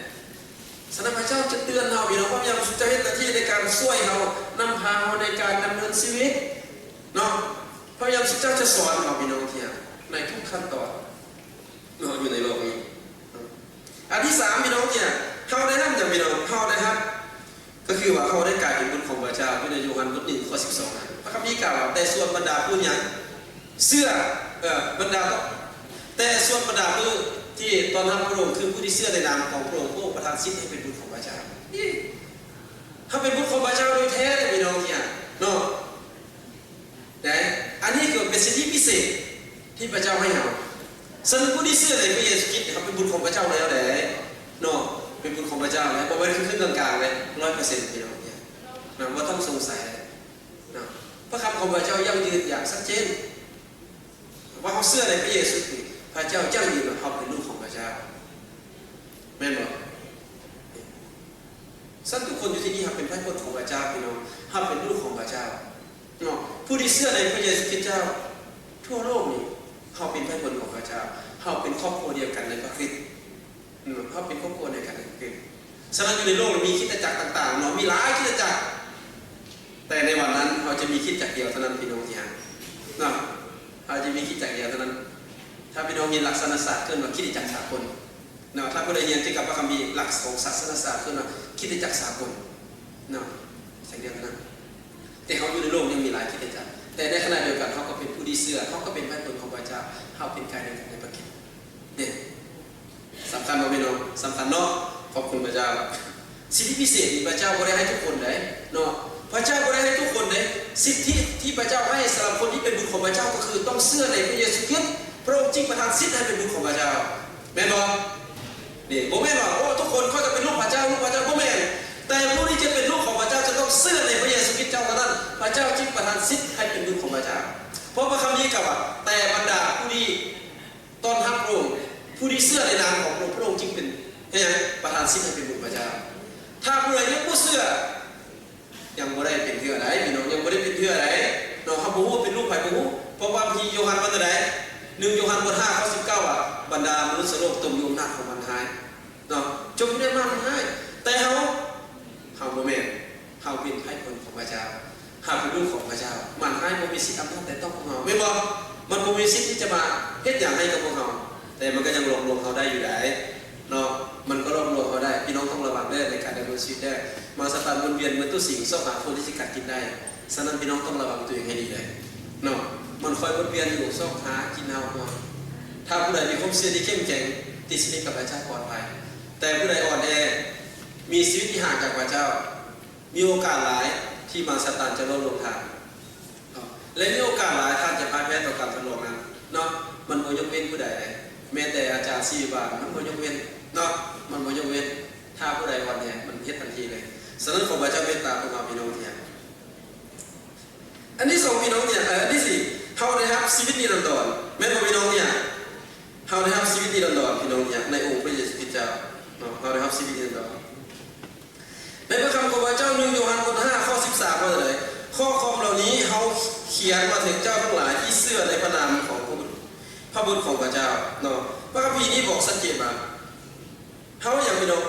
ສະນັ້ນພະເຈົ້າຈະເຕືອນເຮົາ, ພີ່ນ້ອງ, ພະວິນຍານບໍລິສຸດຈະເຮັດໜ້າທີ່ໃນການຊ່ວຍເຮົາ, ນຳພາເຮົາໃນການດຳເນີນຊີວິດເນາະ. ພະວິນຍານບໍລິສຸດເຈົ້າຈະສອນເຮົາ, ພີ່ນ້ອງທີ່ຮັກ, ໃນທຸກຂັ້ນຕອນເນາະ ຢູ່ໃນໂລກນີ້. ອັນທີສາມ ພີ່ນ້ອງເອີຍ, ເຮົາໄດ້ຮັບຫຍັງ ພີ່ນ້ອງ? ເຮົາໄດ້ຮັບ ກໍຄືວ່າເຮົາໄດ້ກາຍເປັນບຸດຂອງພະເຈົ້າ. ຢູ່ໃນໂຢຮັນບົດໜຶ່ງ ຂໍ້ສິບສອງ ພະຄຳພີກ່າວວ່າ ແຕ່ສ່ວນບັນດາຜູ້ຫຍັງ ເຊື່ອ ເອີ ບັນດາ ແຕ່ສ່ວນບັນດາຜູ້ທີ່ຕ້ອນຮັບພະອົງ ຄືຜູ້ທີ່ເຊື່ອໃນນາມຂອງພະອົງ, ພະອົງປະທານສິດໃຫ້ເປັນບຸດຂອງພະເຈົ້າ. ນີ້ ເຮົາເປັນບຸດຂອງພະເຈົ້າໂດຍແທ້ເດ້ ພີ່ນ້ອງເອີຍເນາະ. ແຕ່ອັນນີ້ກໍເປັນສິດທິພິເສດທີ່ພະເຈົ້າໃຫ້ເຮົາ. ສະນັ້ນຜູ້ທີ່ເຊື່ອໃນພະເຢຊູຄຣິດ ເຮົາເປັນບຸດຂອງພະເຈົ້າແລ້ວເດ້ເນາະ, ເປັນບຸດຂອງພະເຈົ້າແລ້ວ, ບໍ່ແມ່ນຄຶ່ງໆກາງໆເດ້, ຮ້ອຍເປີເຊັນ ພີ່ນ້ອງເນາະ, ບໍ່ຕ້ອງສົງໄສເນາະ. ພະຄຳຂອງພະເຈົ້າຢັ້ງຢືນຢ່າງຊັດເຈນ ວ່າເຮົາເຊື່ອໃນພະເຢຊູຄຣິດ, ພະເຈົ້າຢັ້ງຢືນວ່າເຮົາເປັນລູກຂອງພະເຈົ້າ, ແມ່ນບໍ່? ຊັ້ນທຸກຄົນຢູ່ທີ່ນີ້ ເຮົາເປັນໄພພົນຂອງພະເຈົ້າ ພີ່ນ້ອງ, ເຮົາເປັນລູກຂອງພະເຈົ້າເນາະ. ຜູ້ທີ່ເຊື່ອໃນພະເຢຊູຄຣິດເຈົ້າ ທົ່ວໂລກນີ້ ເຮົາເປັນໄພພົນຂອງພະເຈົ້າ, ເຮົາເປັນຄອບຄົວດຽວກັນໃນພະຄຣິດເນາະ, ເຮົາເປັນຄອບຄົວດຽວກັນໃນພະຄຣິດ. ສະນັ້ນຢູ່ໃນໂລກນີ້ມີຄຣິສຕະຈັກຕ່າງໆເນາະ, ມີຫຼາຍຄຣິສຕະຈັກ, ແຕ່ໃນວັນນັ້ນເຮົາຈະມີຄຣິສຕະຈັກດຽວເທົ່ານັ້ນ ພີ່ນ້ອງທີ່ຮັກເນາະ, ເຮົາຈະມີຄຣິສຕະຈັກດຽວເທົ່ານັ້ນ. ຖ້າພີ່ນ້ອງຮຽນຫຼັກສາສະນະສາດ ເອີ້ນວ່າຄຣິສຕະຈັກສາກົນ ເນາະ. ຖ້າຜູ້ໃດຮຽນກ່ຽວກັບພະຄຳພີຫຼັກຂອງສາສະນະສາດ ເອີ້ນວ່າຄຣິສຕະຈັກສາກົນເນາະ, ສັກດຽວເທົ່ານັ້ນ. ແຕ່ເຮົາຢູ່ໃນໂລກຍັງມີຫຼາຍຄຣິສຕະຈັກ, ແຕ່ໃນຂະນະດຽວກັນເຮົາກໍເປັນຜູ້ທີ່ເຊື່ອ, ເຮົາກໍເປັນໄພພົນຂອງພະເຈົ້າ, ເຮົາເປັນກາຍດຽວກັນໃນພະຄຣິດເດ້. ສຳຄັນບໍ່ ພີ່ນ້ອງ? ສຳຄັນເນາະ. ຂອບຄຸນພະເຈົ້າ. ສິດທິພິເສດນີ້ພະເຈົ້າບໍ່ໄດ້ໃຫ້ທຸກຄົນໃດເນາະ, ພະເຈົ້າບໍ່ໄດ້ໃຫ້ທຸກຄົນໃດ. ສິດທິທີ່ພະເຈົ້າໃຫ້ສຳລັບຄົນທີ່ເປັນບຸດຂອງພະເຈົ້າ ກໍຄືຕ້ອງເຊື່ອໃນພະເຢຊູຄຣິດ, ພະອົງຈຶ່ງປະທານສິດໃຫ້ເປັນບຸດຂອງພະເຈົ້າ. ແມ່ນບໍ່? ນີ້ ບໍ່ແມ່ນວ່າ ໂອ້ ທຸກຄົນຂ້ອຍກໍເປັນລູກພະເຈົ້າ, ລູກພະເຈົ້າ, ບໍ່ແມ່ນ. ແຕ່ຜູ້ທີ່ຈະເປັນລູກຂອງພະເຈົ້າຈະຕ້ອງເຊື່ອໃນພະເຢຊູຄຣິດເຈົ້າເທົ່ານັ້ນ, ພະເຈົ້າຈຶ່ງປະທານສິດໃຫ້ເປັນບຸດຂອງພະເຈົ້າ. ເພາະພະຄຳພີກ່າວວ່າ ແຕ່ບັນດາຜູ້ທີ່ຕ້ອນຮັບພະອົງ, ຜູ້ທີ່ເຊື່ອໃນນາມຂອງພະອົງ, ພະອົງຈຶ່ງເປັນ ເຮັດຫຍັງ? ປະທານສິດໃຫ້ເປັນບຸດຂອງພະເຈົ້າ. ຖ້າຜູ້ໃດຍັງບໍ່ເຊື່ອ, ຍັງບໍ່ໄດ້ເປັນເທື່ອໃດ ພີ່ນ້ອງ, ຍັງບໍ່ໄດ້ເປັນເທື່ອໃດເນາະ. ເຮົາບໍ່ຮູ້ວ່າເປັນລູກໃຜ ບໍ່ຮູ້, ເພາະວ່າພະໂຢຮັນວ່າຈັ່ງໃດ? ໜຶ່ງໂຢຮັນບົດຫ້າ ຂໍ້ສິບເກົ້າ ວ່າ ບັນດາມະນຸດສະໂລກຕົກຢູ່ອຳນາດຂອງມານຮ້າຍເນາະ, ຈົມຢູ່ໃນມານຮ້າຍ. ແຕ່ເຮົາ, ເຮົາບໍ່ແມ່ນ, ເຮົາເປັນໄພພົນຂອງພະເຈົ້າ, ເຮົາເປັນລູກຂອງພະເຈົ້າ. ມານຮ້າຍບໍ່ມີສິດອຳນາດແຕະຕ້ອງພວກເຮົາ, ແມ່ນບໍ່? ມັນບໍ່ມີສິດທີ່ຈະມາເຮັດຫຍັງໃຫ້ກັບພວກເຮົາ, ແຕ່ມັນກໍຍັງຫຼອກລວງເຮົາໄດ້ຢູ່ໃດ. ເນາະ, ມັນກໍຫຼອກລວງເຮົາໄດ້. ພີ່ນ້ອງຕ້ອງລະວັງເດີ ໃນການດຳເນີນຊີວິດເດີ. ມາຊາຕານວົນວຽນເໝືອນຕົວສິງ ຊອກຫາຄົນທີ່ຈະກັດກິນໄດ້. ສະນັ້ນ ພີ່ນ້ອງຕ້ອງລະວັງຕົວເອງໃຫ້ດີເດີເນາະ, ມັນຄອຍວົນວຽນຢູ່ ຊອກຫາກິນເຮົາເນາະ. ຖ້າຜູ້ໃດມີຄວາມເຊື່ອທີ່ເຂັ້ມແຂງ ຕິດສະໜິດກັບພະເຈົ້າ ປອດໄພ, ແຕ່ຜູ້ໃດອ່ອນແອ ມີຊີວິດທີ່ຫ່າງຈາກພະເຈົ້າ, ມີໂອກາດຫຼາຍທີ່ມາຊາຕານຈະຫຼອກລວງທ່ານ. ເນາະ ແລະ ມີໂອກາດຫຼາຍທ່ານຈະພ່າຍແພ້ຕໍ່ການທົດລອງນັ້ນເນາະ. ມັນບໍ່ຍົກເວັ້ນຜູ້ໃດເດ້, ແມ້ແຕ່ອາຈານຊີວະບານ ມັນບໍ່ຍົກເວັ້ນເນາະ, ມັນບໍ່ຍົກເວັ້ນ. ຖ້າຜູ້ໃດອ່ອນແອ ມັນເຮັດທັນທີເລີຍ. ສະນັ້ນ ຂໍພະເຈົ້າເມດຕາພວກເຮົາ ພີ່ນ້ອງທີ່ຮັກ. ອັນທີສອງ ພີ່ນ້ອງທີ່ຮັກ, ເອີ ອັນທີສີ່ ເຮົາໄດ້ຮັບຊີວິດນິລັນດອນ ແມ່ນບໍ່ ພີ່ນ້ອງທີ່ຮັກ? ເຮົາໄດ້ຮັບຊີວິດນິລັນດອນ ພີ່ນ້ອງທີ່ຮັກ, ໃນອົງພະເຢຊູຄຣິດເຈົ້າເນາະ, ເຮົາໄດ້ຮັບຊີວິດນິລັນດອນ. ໃນພະຄຳຂອງພະເຈົ້າ ໜຶ່ງໂຢຮັນ ບົດຫ້າ ຂໍ້ສິບສາມ ວ່າຈັ່ງໃດ? ຂໍ້ຄວາມເຫຼົ່ານີ້ເຮົາຂຽນມາເຖິງເຈົ້າທັງຫຼາຍທີ່ເຊື່ອໃນພະນາມຂອງພະບຸດ, ພະບຸດຂອງພະເຈົ້າເນາະ. ພະຄຳພີນີ້ບອກຊັດເຈນວ່າ ເຮົາຫຍັງ ພີ່ນ້ອງ?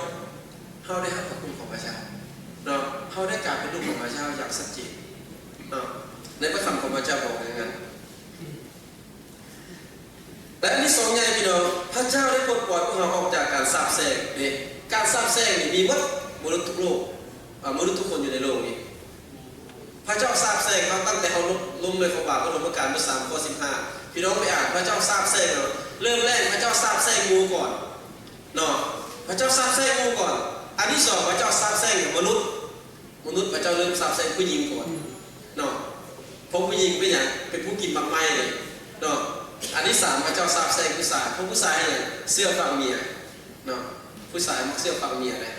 ເຮົາໄດ້ຮັບພະຄຸນຂອງພະເຈົ້າເນາະ, ເຮົາໄດ້ກາຍເປັນລູກຂອງພະເຈົ້າຢ່າງຊັດເຈນເນາະ, ໃນພະຄຳຂອງພະເຈົ້າບອກຢ່າງນັ້ນ. ແລະ ອັນທີສອງໃຫຍ່ ພີ່ນ້ອງ, ພະເຈົ້າໄດ້ປົດປ່ອຍພວກເຮົາອອກຈາກການສາບແຊ່ງເດ້. ການສາບແຊ່ງນີ້ມີໝົດ, ໝົດທຸກໂລກ. ມະນຸດທຸກຄົນຢູ່ໃນໂລກນີ້. ພະເຈົ້າສາບແຊ່ງເຮົາຕັ້ງແຕ່ເຮົາຫຼົງໃນຄວາມບາບ. ປະຖົມມະການບົດສາມ ຂໍ້ສິບຫ້າ ພີ່ນ້ອງໄປອ່ານ, ພະເຈົ້າສາບແຊ່ງເຮົາ. ເລີ່ມແລກພະເຈົ້າສາບແຊ່ງງູກ່ອນເນາະ, ພະເຈົ້າສາບແຊ່ງງູກ່ອນ. ອັນທີສອງ ພະເຈົ້າສາບແຊ່ງມະນຸດ. ມະນຸດ ພະເຈົ້າເລີ່ມສາບແຊ່ງຜູ້ຍິງກ່ອນເນາະ, ເພາະຜູ້ຍິງເປັນຫຍັງ? ເປັນຜູ້ກິນໝາກໄມ້ເນາະ. ອັນທີສາມ ພະເຈົ້າສາບແຊ່ງຜູ້ຊາຍ, ເພາະຜູ້ຊາຍເຮັດຫຍັງ? ເຊື່ອຟັງເມຍເນາະ. ຜູ້ຊາຍມັກເຊື່ອຟັງເມຍເດ້.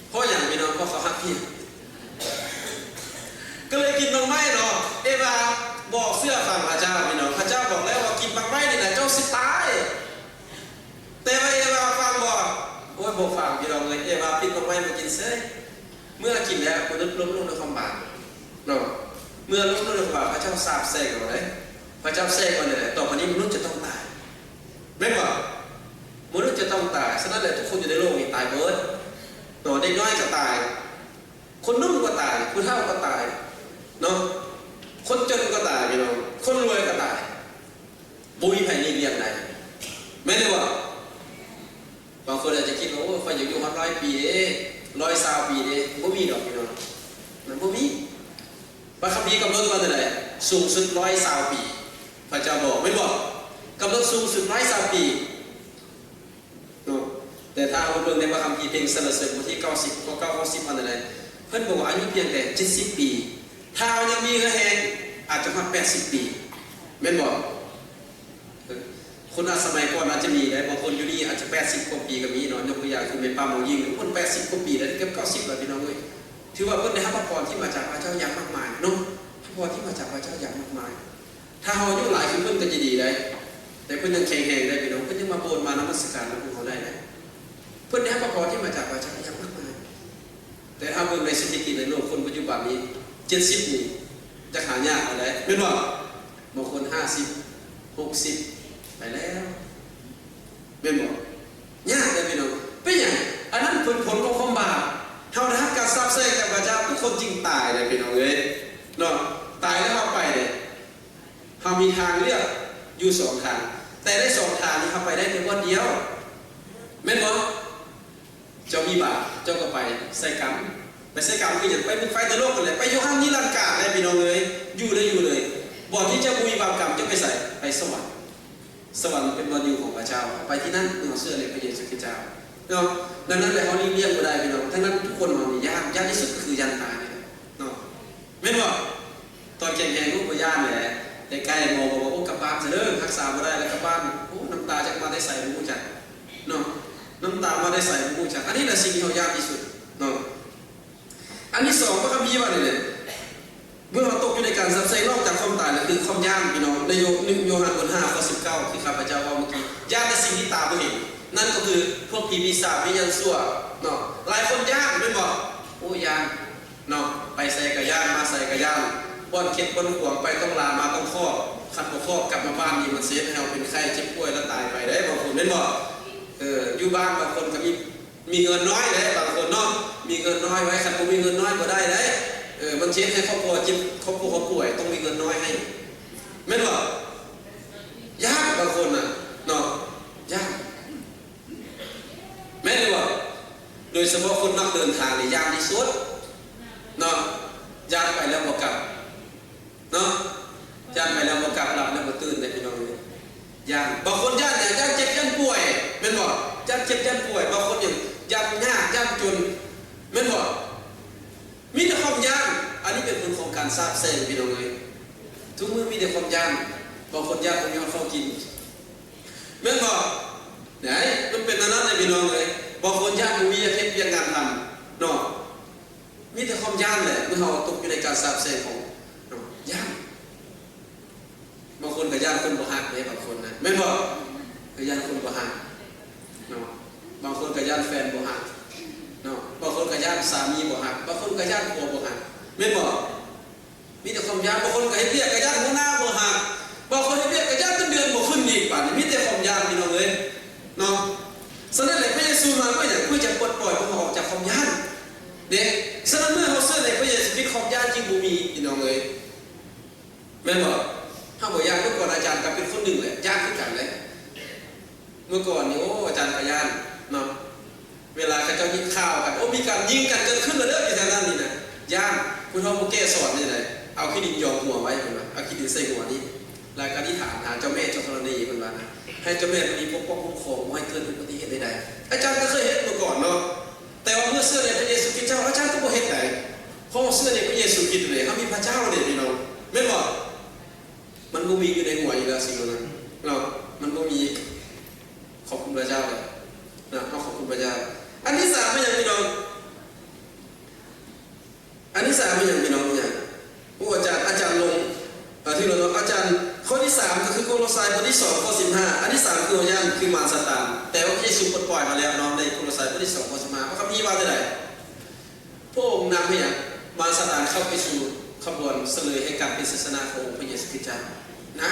ເພາະຫຍັງພີ່ນ້ອງ? ເພາະເຂົາຮັກເມຍ ກໍເລີຍກິນໝາກໄມ້ເນາະ. ເອວາບໍ່ເຊື່ອຟັງພະເຈົ້າພີ່ນ້ອງ, ພະເຈົ້າບອກແລ້ວວ່າກິນໝາກໄມ້ນີ້ນະເຈົ້າຊິຕາຍ. ແຕ່ວ່າເອວາຟັງບໍ່? ໂອ້ຍ ບໍ່ຟັງພີ່ນ້ອງເອີຍ, ເອວາປິດໝາກໄມ້ມາກິນເສີຍ. ເມື່ອກິນແລ້ວມະນຸດຫຼົງໃນຄວາມບາບເນາະ, ເມື່ອຫຼົງໃນຄວາມບາບ ພະເຈົ້າສາບແຊ່ງເຮົາເດ້. ພະເຈົ້າແຊ່ງວ່າແນວໃດ? ຕໍ່ໄປນີ້ມະນຸດຈະຕ້ອງຕາຍ ແມ່ນບໍ່? ມະນຸດຈະຕ້ອງຕາຍ. ສະນັ້ນແຫຼະ ທຸກຄົນຢູ່ໃນໂລກນີ້ຕາຍເບິດເນາະ, ເດັກນ້ອຍກໍຕາຍ, ຄົນໜຸ່ມກໍຕາຍ, ຜູ້ເຖົ້າກໍຕາຍເນາະ, ຄົນຈົນກໍຕາຍພີ່ນ້ອງ, ຄົນລວຍກໍຕາຍ. ບໍ່ມີໃຜຫຼີກລ່ຽງໄດ້ ແມ່ນຫຼືບໍ່? ບາງຄົນອາດຈະຄິດວ່າ ໂອ້ ຂ້ອຍຢາກຢູ່ຮອດຮ້ອຍປີເດ້ ຮ້ອຍຊາວປີເດ້. ບໍ່ມີດອກພີ່ນ້ອງ, ມັນບໍ່ມີ. ພະຄຳພີກຳນົດວ່າຈັ່ງໃດ? ສູງສຸດຮ້ອຍຊາວປີ ພະເຈົ້າບອກ ແມ່ນບໍ່? ກຳນົດສູງສຸດຮ້ອຍຊາວປີເນາະ. ແຕ່ຖ້າເຮົາເບິ່ງໃນພະຄຳພີເພງສັນລະເສີນ ບົດທີເກົ້າສິບ ຂໍ້ເກົ້າ ຂໍ້ສິບ ວ່າຈັ່ງໃດ? ເພິ່ນບອກວ່າອາຍຸພຽງແຕ່ເຈັດສິບປີ, ຖ້າເຮົາຍັງມີເຫື່ອແຮງ ອາດຈະຮອດແປດສິບປີ ແມ່ນບໍ່? ຄົນອາດສະໄໝກ່ອນອາດຈະມີໄດ້, ບາງຄົນຢູ່ນີ້ອາດຈະແປດສິບກວ່າປີກໍມີເນາະ. ຍົກຕົວຢ່າງຄືແມ່ປ້າໝໍຍິງ, ເພິ່ນແປດສິບກວ່າປີແລ້ວ, ເກືອບເກົ້າສິບແລ້ວ ພີ່ນ້ອງເອີຍ. ຖືວ່າເພິ່ນໄດ້ຮັບພະພອນທີ່ມາຈາກພະເຈົ້າຢ່າງມາກມາຍເນາະ, ພະພອນທີ່ມາຈາກພະເຈົ້າຢ່າງມາກມາຍ. ຖ້າເຮົາອາຍຸຫຼາຍຄືເພິ່ນກໍຈະດີໄດ໋, ແຕ່ເພິ່ນຍັງແຂງແຮງໄດ້ ພີ່ນ້ອງ, ເພິ່ນຍັງມາໂບນມານະມັດສະການນຳພວກເຮົາໄດ້ນະ. ເພິ່ນໄດ້ຮັບພະພອນທີ່ມາຈາກພະເຈົ້າຢ່າງມາກມາຍ. ແຕ່ຖ້າເບິ່ງໃນສະຖິຕິໃນໂລກຄົນປັດຈຸບັນນີ້ ເຈັດສິບນີ້ຈັກຫາຍາກປານໃດ ແມ່ນບໍ່? ບາງຄົນຫ້າສິບ ຫົກສິບໄປແລ້ວ ແມ່ນບໍ່? ຍາກເດ້ພີ່ນ້ອງ. ເປັນຫຍັງ? ອັນນັ້ນເປັນຜົນຂອງຄວາມບາບ. ເຮົາໄດ້ຮັບການສາບແຊ່ງຈາກພະເຈົ້າ ທຸກຄົນຈຶ່ງຕາຍເດ້ພີ່ນ້ອງເອີຍເນາະ. ຕາຍແລ້ວເຮົາໄປເດ້. ເຮົາມີທາງເລືອກຢູ່ສອງທາງ, ແຕ່ໃນສອງທາງນີ້ເຮົາໄປໄດ້ແຕ່ບ່ອນດຽວ ແມ່ນບໍ່? ເຈົ້າມີບາບ ເຈົ້າກໍໄປໃສ່ກຳ. ໄປໃສ່ກຳຄືຫຍັງ? ໄປໝຶກໄຟນະລົກຫັ້ນແຫຼະ, ໄປຢູ່ຫັ້ນນິລັນການແຫຼະ ພີ່ນ້ອງເອີຍ. ຢູ່ໄດ້ຢູ່ເລີຍ. ບ່ອນທີ່ເຈົ້າບໍ່ມີບາບກຳ ເຈົ້າໄປໃສ? ໄປສະຫວັນ. ສະຫວັນເປັນບ່ອນຢູ່ຂອງພະເຈົ້າ. ໄປທີ່ນັ້ນ ເມື່ອເຮົາເຊື່ອໃນພະເຢຊູຄຣິດເຈົ້າເນາະ. ດັ່ງນັ້ນແຫຼະ ເຮົາຫຼີກລ່ຽງບໍ່ໄດ້ ພີ່ນ້ອງ. ທັງນັ້ນທຸກຄົນເຮົານີ້ຢ້ານ, ຢ້ານທີ່ສຸດກໍຄືຢ້ານຕາຍນີ້ແຫຼະເນາະ, ແມ່ນບໍ່? ຕອນແຂງແຮງກໍບໍ່ຢ້ານແຫຼະ, ແຕ່ໃກ້ໝໍບອກວ່າ ໂອ້ ກັບບ້ານຊະເດີ, ຮັກສາບໍ່ໄດ້ແລ້ວກັບບ້ານ. ໂອ້ ນ້ຳຕາຈັກມາແຕ່ໃສບໍ່ຮູ້ຈັກເນາະ, ນ້ຳຕາມາແຕ່ໃສບໍ່ຮູ້ຈັກ. ອັນນີ້ແຫຼະສິ່ງທີ່ເຮົາຢ້ານທີ່ສຸດເນາະ. ອັນທີສອງ ພະຄຳພີວ່ານີ້ແຫຼະ, ເມື່ອເຮົາຕົກຢູ່ໃນການສາບແຊ່ງ ນອກຈາກຄວາມຕາຍແລ້ວ ຄືຄວາມຢ້ານ ພີ່ນ້ອງ. ໃນໂຍ ໜຶ່ງໂຍຮັນ ບົດຫ້າ ຂໍ້ສິບເກົ້າ ທີ່ຂ້າພະເຈົ້າເວົ້າເມື່ອກີ້, ຢ້ານໃນສິ່ງທີ່ຕາບໍ່ເຫັນ, ນັ້ນກໍຄືພວກຜີປີສາດ ວິນຍານຊົ່ວເນາະ. ຫຼາຍຄົນຢ້ານ ແມ່ນບໍ່? ໂອ້ ຢ້ານ ເນາະ, ໄປໃສກະຢ້ານ ມາໃສກະຢ້ານ, ບ່ອນເຂັດບ່ອນຂວາງໄປຕ້ອງລາ ມາຕ້ອງຄອກ, ຄັນບໍ່ຄອກກັບມາບ້ານນີ້ ມັນຊິເຮັດໃຫ້ເຮົາເປັນໄຂ້ເຈັບປ່ວຍແລ້ວຕາຍໄປໄດ້ ບາງຄົນ ແມ່ນບໍ່? ເອີ ຢູ່ບ້ານບາງຄົນກໍມີ ມີເງິນນ້ອຍເດ້ ບາງຄົນເນາະ, ມີເງິນນ້ອຍໄວ້, ຄັນບໍ່ມີເງິນນ້ອຍບໍ່ໄດ້ເດ້. ເອີ ມັນຊິເຮັດໃຫ້ຄອບຄົວເຈັບ ຄອບຄົວເຂົາປ່ວຍ, ຕ້ອງມີເງິນນ້ອຍໃຫ້ ແມ່ນບໍ່? ຍາກບາງຄົນນະເນາະ, ຍາກ. ແມ່ນຫຼືບໍ່? ໂດຍສະເພາະຄົນມັກເດີນທາງນີ້ຢ້ານທີ່ສຸດເນາະ, ຢ້ານໄປແລ້ວບໍ່ກັບເນາະ, ຢ້ານໄປແລ້ວບໍ່ກັບ, ຫຼັບແລ້ວບໍ່ຕື່ນເດ້ ພີ່ນ້ອງເອີຍ. ຢ້ານ, ບາງຄົນຢ້ານຫຍັງ? ຢ້ານເຈັບຢ້ານປ່ວຍ ແມ່ນບໍ່? ຢ້ານເຈັບຢ້ານປ່ວຍ. ບາງຄົນຫຍັງ? ຢ້ານຍາກຢ້ານຈົນ ແມ່ນບໍ່? ມີແຕ່ຄວາມຢ້ານ. ອັນນີ້ເປັນຜົນຂອງການສາບແຊ່ງ ພີ່ນ້ອງເອີຍ, ທຸກມື້ມີແຕ່ຄວາມຢ້ານ. ບາງຄົນຢ້ານບໍ່ມີເຂົ້າກິນ ແມ່ນບໍ່? ໄດ້ ມັນເປັນອັນນັ້ນແຫຼະ ພີ່ນ້ອງເອີຍ. ບາງຄົນຢ້ານບໍ່ມີວຽກເຮັດວຽກງານທຳເນາະ, ມີແຕ່ຄວາມຢ້ານແຫຼະ. ເມື່ອເຮົາຕົກຢູ່ໃນການສາບແຊ່ງຂອງເນາະ ຢ້ານ. ບາງຄົນກໍຢ້ານຄົນບໍ່ຮັກເດ້ ບາງຄົນນະ ແມ່ນບໍ່? ກໍຢ້ານຄົນບໍ່ຮັກເນາະ, ບາງຄົນກໍຢ້ານແຟນບໍ່ຮັກເນາະ, ບາງຄົນກໍຢ້ານສາມີບໍ່ຮັກ, ບາງຄົນກໍຢ້ານຜົວບໍ່ຮັກ ແມ່ນບໍ່? ມີແຕ່ຄວາມຢ້ານ. ບາງຄົນກໍເຮັດວຽກກໍຢ້ານຫົວໜ້າບໍ່ຮັກ, ບາງຄົນເຮັດວຽກກໍຢ້ານເງິນເດືອນບໍ່ຂຶ້ນອີກ. ບາດນີ້ມີແຕ່ຄວາມຢ້ານ ພີ່ນ້ອງເອີຍເນາະ. ສະນັ້ນແຫຼະ ພະເຢຊູມາເພື່ອຫຍັງ? ເພື່ອຈະປົດປ່ອຍພວກເຮົາອອກຈາກຄວາມຢ້ານເດ້. ສະນັ້ນເມື່ອເຮົາເຊື່ອໃນພະເຢຊູຄຣິດ ຄວາມຢ້ານຈຶ່ງບໍ່ມີ ພີ່ນ້ອງເອີຍ ແມ່ນບໍ່? ເຮົາບໍ່ຢ້ານ. ເມື່ອກ່ອນອາຈານກໍເປັນຄົນໜຶ່ງແຫຼະ ຢ້ານຄືກັນເດ້. ເມື່ອກ່ອນນີ້ ໂອ້ ອາຈານກໍຢ້ານເນາະ. ເວລາເຂົາເຈົ້າຍິນຂ່າວກັນ ໂອ້ ມີການຍິງກັນເກີດຂຶ້ນແລ້ວເດີ ຢູ່ແຖວນັ້ນນີ້ນະ ຢ້ານ. ຜູ້ເຖົ້າຜູ້ແກ່ສອນນີ້ແຫຼະ ເອົາຂີ້ດິນຢອງຫົວໄວ້ ເພິ່ນວ່າ ເອົາຂີ້ດິນໃສ່ຫົວນີ້ ແລ້ວກໍອະທິຖານຫາເຈົ້າແມ່ເຈົ້າທໍລະນີ ເພິ່ນວ່ານະ ໃຫ້ເຈົ້າແມ່ທໍລະນີປົກປ້ອງຄຸ້ມຄອງ ບໍ່ໃຫ້ເກີດອຸບັດຕິເຫດໃດໆ. ອາຈານກໍເຄີຍເຮັດມາກ່ອນເນາະ ແຕ່ວ່າເມື່ອເຊື່ອໃນພະເຢຊູຄຣິດເຈົ້າ ອາຈານກໍບໍ່ເຮັດໃດ ເພາະວ່າເຊື່ອໃນພະເຢຊູຄຣິດເລີຍ ເຮົາມີພະເຈົ້າເດ້ ພີ່ນ້ອງ ແມ່ນບໍ່? ມັນບໍ່ມີຢູ່ໃນຫົວຢູ່ແລ້ວ ສິ່ງເຫຼົ່ານັ້ນເນາະ ມັນບໍ່ມີ. ຂອບຄຸນພະເຈົ້າເດີນະ ເຮົາຂອບຄຸນພະເຈົ້າ. ອັນທີສາມແມ່ນຫຍັງ ພີ່ນ້ອງ? ອັນທີສາມແມ່ນຫຍັງ ພີ່ນ້ອງ? ຫຍັງ? ໂອ້ ອາຈານ ອາຈານລົງ ເອີ ຖືກແລ້ວເນາະ ອາຈານ. ຂໍ້ທີສາມກໍຄືໂກໂລຊາຍ ບົດທີສອງ ຂໍ້ສິບຫ້າ. ອັນທີສາມຄືເຮົາຢ້ານ ຄືມານຊາຕານ ແຕ່ວ່າພະເຢຊູປົດປ່ອຍເຮົາແລ້ວເນາະ ໃນໂກໂລຊາຍ ບົດທີສອງ ຂໍ້ສິບຫ້າ. ພະຄຳພີວ່າຈັ່ງໃດ? ພະອົງນຳໃຫ້ຫຍັງ? ມານຊາຕານເຂົ້າໄປສູ່ຂະບວນສະເຫຼີຍໃຫ້ການເປັນໄຊຊະນະຂອງອົງພະເຢຊູຄຣິດເຈົ້ານະ.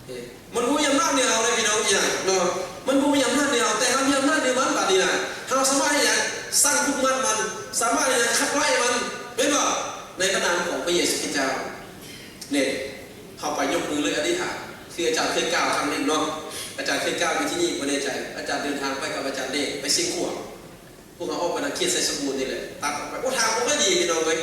ເອີ ມັນບໍ່ມີອຳນາດເໜືອເຮົາເດ້ ພີ່ນ້ອງ ອີຫຍັງເນາະ ມັນບໍ່ມີອຳນາດເໜືອເຮົາ ແຕ່ເຮົາມີອຳນາດເໜືອມັນ. ບາດນີ້ນະ ເຮົາສາມາດເຮັດຫຍັງ? ສັ່ງຜູກມັດມັນ ສາມາດເຮັດຫຍັງ? ຂັບໄລ່ມັນ ແມ່ນບໍ່? ໃນພະນາມຂອງພະເຢຊູຄຣິດເຈົ້າ. ນີ້ ເຮົາໄປຍົກມືເລີຍ ອະທິຖານ ຄືອາຈານເຄີຍກ່າວຄັ້ງໜຶ່ງເນາະ ອາຈານເຄີຍກ່າວຢູ່ທີ່ນີ້ ບໍ່ແນ່ໃຈ ອາຈານເດີນທາງໄປກັບອາຈານເດດ ໄປຊຽງຂວາງ. ພວກເຮົາອອກໄປນຳເຂດໄຊສົມບູນນີ້ແຫຼະ ຕັດອອກໄປ ໂອ້ ທາງບໍ່ຄ່ອຍດີ ພີ່ນ້ອງເອີຍ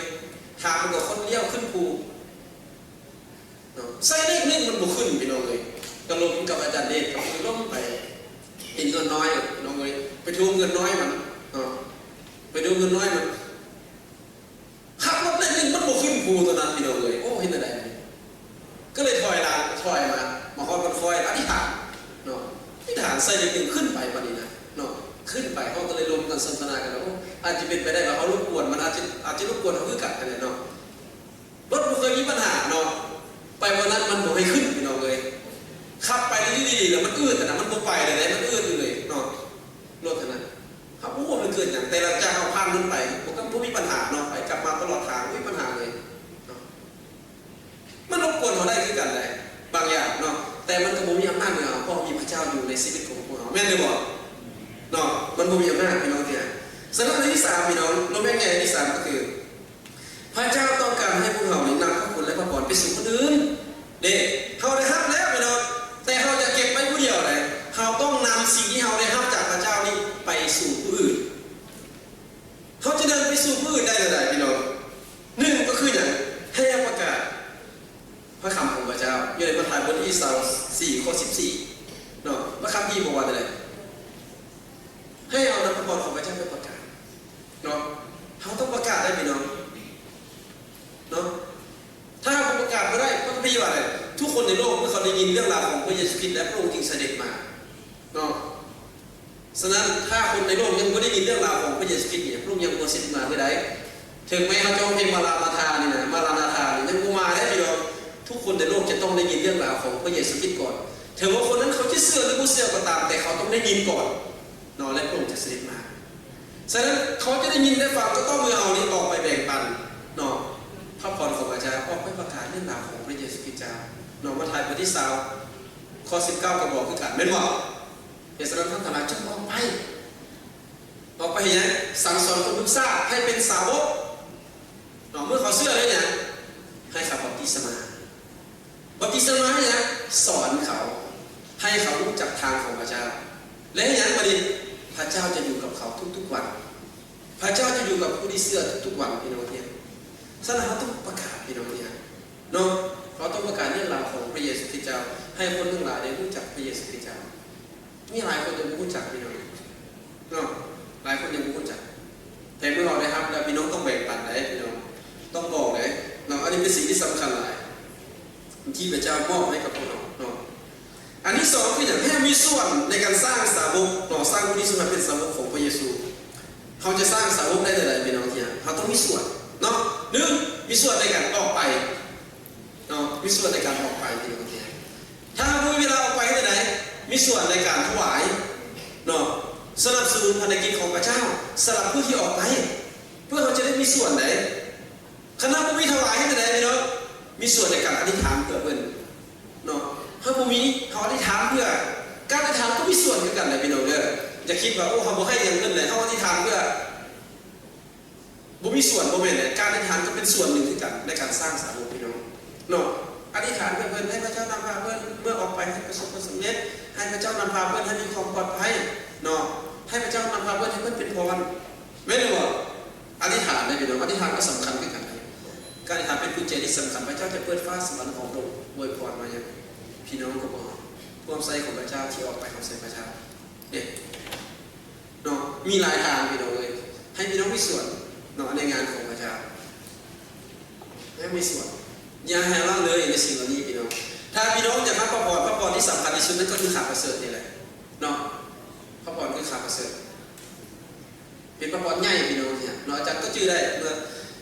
ທາງມັນກໍຄົນລ້ຽວຂຶ້ນພູເນາະ ໃສ່ເລກໜຶ່ງມັນບໍ່ຂຶ້ນ ພີ່ນ້ອງເອີຍ. ກໍລົມກັບອາຈານເດດ ກໍຄືລົມໄປເຫັນເຮືອນນ້ອຍ ພີ່ນ້ອງເອີຍ ໄປທວງເຮືອນນ້ອຍມັນເນາະ ໄປດູເຮືອນນ້ອຍມັນ ຂັບລົດເລກໜຶ່ງມັນບໍ່ຂຶ້ນພູຕົວນັ້ນ ພີ່ນ້ອງເອີຍ. ໂອ້ ເຮັດແນວໃດ? ກໍເລີຍຖອຍຫຼັງ ຖອຍມາ ມາຮອດວັດຄອຍ ອະທິຖານເນາະ ອະທິຖານໃສ່ເລກໜຶ່ງຂຶ້ນໄປ ບາດນີ້ນະເນາະ ຂຶ້ນໄປ ເຮົາກໍເລີຍລົມກັນສົນທະນາກັນວ່າ ໂອ້ ອາດຈະເປັນໄປໄດ້ວ່າເຮົາລົບກວນມັນ ອາດຈະ ອາດຈະລົບກວນເຮົາຄືກັນຫັ້ນແຫຼະເນາະ. ລົດບໍ່ເຄີຍມີບັນຫາເນາະ ໄປວັນນັ້ນມັນບໍ່ໃຫ້ຂຶ້ນ ພີ່ນ້ອງເອີຍ. ຂັບໄປດີໆ ແລ້ວມັນອືດຫັ້ນນະ ມັນບໍ່ໄປເລີຍເດ້ ມັນອືດຢູ່ເລີຍເນາະ ລົດຫັ້ນນະ. ເຮົາບໍ່ຮູ້ວ່າມັນເກີດຫຍັງ ແຕ່ຫຼັງຈາກເຮົາຜ່ານມັນໄປ ບໍ່ ກໍບໍ່ມີບັນຫາເນາະ ໄປກັບມາຕະຫຼອດທາງ ບໍ່ມີບັນຫາເລີຍເນາະ. ມັນລົບກວນເຮົາໄດ້ຄືກັນໃດ໋ ບາງຢ່າງເນາະ ແຕ່ມັນກໍບໍ່ມີອຳນາດເໜືອເຮົາ ເພາະເຮົາມີພະເຈົ້າຢູ່ໃນຊີວິດຂອງພວກເຮົາ ແມ່ນຫຼືບໍ່ເນາະ? ມັນບໍ່ມີອຳນາດ ພີ່ນ້ອງເອີຍ. ສະນັ້ນ ອັນທີສາມ ພີ່ນ້ອງ ລົມແຮງໃຫຍ່ອັນທີສາມກໍຄື ພະເຈົ້າຕ້ອງການໃຫ້ພວກເຮົານີ້ນຳພະຄຸນ ແລະ ພະພອນໄປສູ່ຄົນອື່ນເດ້. ເຮົາໄດ້ຮັບແລ້ວພີ່ນ້ອງ ແຕ່ເຮົາຢ່າເກັບໄວ້ຜູ້ດຽວໃດ໋. ເຮົາຕ້ອງນຳສິ່ງທີ່ເຮົາໄດ້ຮັບຈາກພະເຈົ້ານີ້ໄປສູ່ຜູ້ອື່ນ. ເຮົາຈະເດີນໄປສູ່ຜູ້ອື່ນໄດ້ແນວໃດພີ່ນ້ອງ? ໜຶ່ງກໍຄືຫຍັງ? ໃຫ້ເຮົາປະກາດພະຄຳຂອງພະເຈົ້າ ຢູ່ໃນມາທາຍບົດທີຊາວສີ່ ຂໍ້ສິບສີ່ເນາະ. ພະຄຳພີບອກວ່າແນວໃດ? ໃຫ້ເຮົານຳພະພອນຂອງພະເຈົ້າໄປປະກາດເນາະ. ເຮົາຕ້ອງປະກາດໄດ້ພີ່ນ້ອງເນາະ. ຖ້າເຮົາບໍ່ປະກາດບໍ່ໄດ້ ພະຄຳພີວ່າໃດ? ທຸກຄົນໃນໂລກເມື່ອເຂົາໄດ້ຍິນເລື່ອງລາວຂອງພະເຢຊູຄຣິດ ແລະ ພະອົງຈຶ່ງສະເດັດມາເນາະ. ສະນັ້ນ ຖ້າຄົນໃນໂລກຍັງບໍ່ໄດ້ຍິນເລື່ອງລາວຂອງພະເຢຊູຄຣິດນີ້ ພະອົງຍັງບໍ່ສະເດັດມາເທື່ອໃດ. ເຖິງແມ້ເຮົາຈະຮ້ອງເພງມາຣານາທານີ້ນະ ມາຣານາທານີ້ຍັງບໍ່ມາເດ້ພີ່ນ້ອງ. ທຸກຄົນໃນໂລກຈະຕ້ອງໄດ້ຍິນເລື່ອງລາວຂອງພະເຢຊູຄຣິດກ່ອນ. ເຖິງວ່າຄົນນັ້ນເຂົາຈະເຊື່ອຫຼືບໍ່ເຊື່ອກໍຕາມ ແຕ່ເຂົາຕ້ອງໄດ້ຍິນກ່ອນເນາະ ແລະ ພະອົງຈະສະເດັດມາ. ສະນັ້ນ ເຂົາຈະໄດ້ຍິນໄດ້ຟັງກໍຕໍ່ເມື່ອເຮົານີ້ອອກໄປແບ່ງປັນເນາະ ພະພອນຂອງພະເຈົ້າ ອອກໄປປະກາດເລື່ອງລາວຂອງພະເຢຊູຄຣິດເຈົ້າເນາະ. ມາທາຍບົດທີຊາວ ຂໍ້ສິບເກົ້າກໍບອກຄືກັນ ແມ່ນບໍ່? ເພາະສະນັ້ນ ທ່ານທັງຫຼາຍຈົ່ງອອກໄປ ອອກໄປເຮັດຫຍັງ? ສັ່ງສອນຄົນທຸກຊາດໃຫ້ເປັນສາວົກເນາະ. ເມື່ອເຂົາເຊື່ອແລ້ວຫຍັງ? ໃຫ້ເຂົາບັບຕິສະມາ. ບັບຕິສະມາໃຫ້ຫຍັງ? ສອນເຂົາ ໃຫ້ເຂົາຮູ້ຈັກທາງຂອງພະເຈົ້າ. ແລະ ເຮັດຫຍັງບາດນີ້? ພະເຈົ້າຈະຢູ່ກັບເຂົາທຸກໆວັນ. ພະເຈົ້າຈະຢູ່ກັບຜູ້ທີ່ເຊື່ອທຸກໆວັນ ພີ່ນ້ອງທີ່ຮັກ. ສະນັ້ນ ເຮົາຕ້ອງປະກາດ ພີ່ນ້ອງທີ່ຮັກເນາະ. ເຮົາຕ້ອງປະກາດເລື່ອງລາວຂອງພະເຢຊູຄຣິດເຈົ້າ ໃຫ້ຄົນທັງຫຼາຍໄດ້ຮູ້ຈັກພະເຢຊູຄຣິດເຈົ້າ. ມີຫຼາຍຄົນຍັງບໍ່ຮູ້ຈັກພີ່ນ້ອງເນາະ ຫຼາຍຄົນຍັງບໍ່ຮູ້ຈັກ. ແຕ່ເມື່ອເຮົາໄດ້ຮັບແລ້ວ ພີ່ນ້ອງຕ້ອງແບ່ງປັນໄດ໋ ພີ່ນ້ອງ ຕ້ອງບອກໄດ໋ເນາະ. ອັນນີ້ເປັນສິ່ງທີ່ສຳຄັນຫຼາຍ ທີ່ພະເຈົ້າມອບໃຫ້ກັບພວກເຮົາເນາະ. ອັນທີສອງຄືຫຍັງ? ໃຫ້ເຮົາມີສ່ວນໃນການສ້າງສາວົກເນາະ ສ້າງຜູ້ທີ່ສາມາດເປັນສາວົກຂອງພະເຢຊູ. ເຮົາຈະສ້າງສາວົກໄດ້ແນວໃດ ພີ່ນ້ອງທີ່ຮັກ? ເຮົາຕ້ອງມີສ່ວນເນາະ. ໜຶ່ງ ມີສ່ວນໃນການອອກໄປ ເນາະ ມີສ່ວນໃນການອອກໄປ ພີ່ນ້ອງທີ່ຮັກ. ຖ້າເຮົາບໍ່ມີເວລາອອກໄປເຮັດຈັ່ງໃດ? ມີສ່ວນໃນການຖວາຍເນາະ ສະໜັບສະໜູນພາລະກິດຂອງພະເຈົ້າ ສຳລັບຜູ້ທີ່ອອກໄປ ເພື່ອເຮົາຈະໄດ້ມີສ່ວນໃດ. ຄັນເຮົາບໍ່ມີຖວາຍເຮັດຈັ່ງໃດ ພີ່ນ້ອງ? ມີສ່ວນໃນການອະທິຖານເພື່ອເພິ່ນເນາະ. ເຮົາບໍ່ມີ ເຮົາອະທິຖານເພື່ອ ການອະທິຖານກໍມີສ່ວນຄືກັນນະ ພີ່ນ້ອງເດີ. ຢ່າຄິດວ່າ ໂອ້ ເຮົາບໍ່ໃຫ້ຫຍັງເພິ່ນແຫຼະ ເຮົາອະທິຖານເພື່ອ ບໍ່ມີສ່ວນ ບໍ່ແມ່ນເດ້. ການອະທິຖານກໍເປັນສ່ວນໜຶ່ງຄືກັນໃນການສ້າງສາວົກ ພີ່ນ້ອງເນາະ. ອະທິຖານເພື່ອເພິ່ນ ໃຫ້ພະເຈົ້ານຳພາເພິ່ນ ເມື່ອອອກໄປໃຫ້ປະສົບຜົນສຳເລັດ ໃຫ້ພະເຈົ້ານຳພາເພິ່ນໃຫ້ມີຄວາມປອດໄພເນາະ. ໃຫ້ພະເຈົ້ານຳພາເພິ່ນ ໃຫ້ເພິ່ນເປັນພອນ ແມ່ນຫຼືບໍ່? ອະທິຖານເດ້ພີ່ນ້ອງ, ອະທິຖານກໍສຳຄັນຄືກັນ. ການອະທິຖານເປັນກຸນແຈທີ່ສຳຄັນ, ພະເຈົ້າຈະເອົາຟ້າສະຫວັນຂອງພະອົງອວຍພອນມາຍັງພີ່ນ້ອງກໍບໍ່ຮອດ. ພວາມໃສຂອງພະເຈົ້າທີ່ອອກໄປຂອງໃສພະເຈົ້າເດ້ເນາະ. ມີຫຼາຍທາງພີ່ນ້ອງເອີຍ, ໃຫ້ພີ່ນ້ອງມີສ່ວນເນາະ ໃນງານຂອງພະເຈົ້າ, ໃຫ້ມີສ່ວນ. ຢ່າໃຫ້ລະເລີຍໃນສິ່ງເຫຼົ່ານີ້ພີ່ນ້ອງ. ຖ້າພີ່ນ້ອງຢາກຮັບພະພອນ, ພະພອນທີ່ສຳຄັນທີ່ສຸດນັ້ນກໍຄືຂ່າວປະເສີດນີ້ແຫຼະເນາະ. ພະພອນຄືຂ່າວປະເສີດ ເປັນພະພອນໃຫຍ່ພີ່ນ້ອງເນາະ. ອາຈານກໍຈື່ໄດ້ ເມື່ອ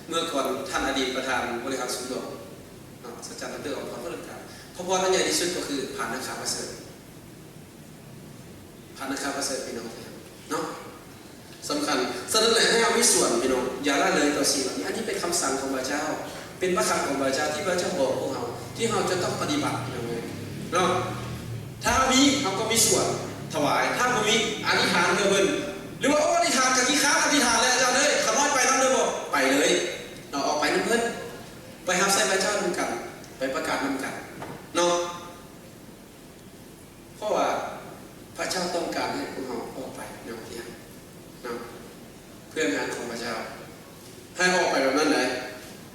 ເມື່ອກ່ອນທ່ານອະດີດປະທານບໍລິຫານສູນຫຼວງເນາະ ອາຈານດອກເຕີ ອອກພອນເພິ່ນກະ ພະພອນອັນໃຫຍ່ທີ່ສຸດກໍຄືຜ່ານນັກຂ່າວປະເສີດ, ຜ່ານນັກຂ່າວປະເສີດພີ່ນ້ອງເນາະ ສຳຄັນ. ສະນັ້ນແຫຼະ ໃຫ້ເຮົາມີສ່ວນພີ່ນ້ອງ, ຢ່າລະເລີຍຕໍ່ສິ່ງເຫຼົ່ານີ້. ອັນນີ້ເປັນຄຳສັ່ງຂອງພະເຈົ້າ, ເປັນພະຄຳຂອງພະເຈົ້າທີ່ພະເຈົ້າບອກພວກເຮົາ ທີ່ເຮົາຈະຕ້ອງປະຕິບັດພີ່ນ້ອງເອີຍເນາະ. ຖ້າມີ ເຮົາກໍມີສ່ວນຖວາຍ, ຖ້າບໍ່ມີ ອະທິຖານເພື່ອເພິ່ນ ຫຼືວ່າ ໂອ້ ອະທິຖານກະຂີ້ຄ້ານອະທິຖານແລ້ວ ອາຈານເອີຍ, ຂ້ານ້ອຍໄປນຳເດີບໍ່? ໄປເລີຍເນາະ, ອອກໄປນຳເພິ່ນ, ໄປຮັບໃຊ້ພະເຈົ້ານຳກັນ, ໄປປະກາດນຳກັນເນາະ. ເພາະວ່າພະເຈົ້າຕ້ອງການໃຫ້ພວກເຮົາອອກໄປເນາະ ເນາະ ເພື່ອງານຂອງພະເຈົ້າ. ໃຫ້ອອກໄປແບບນັ້ນໄດ໋.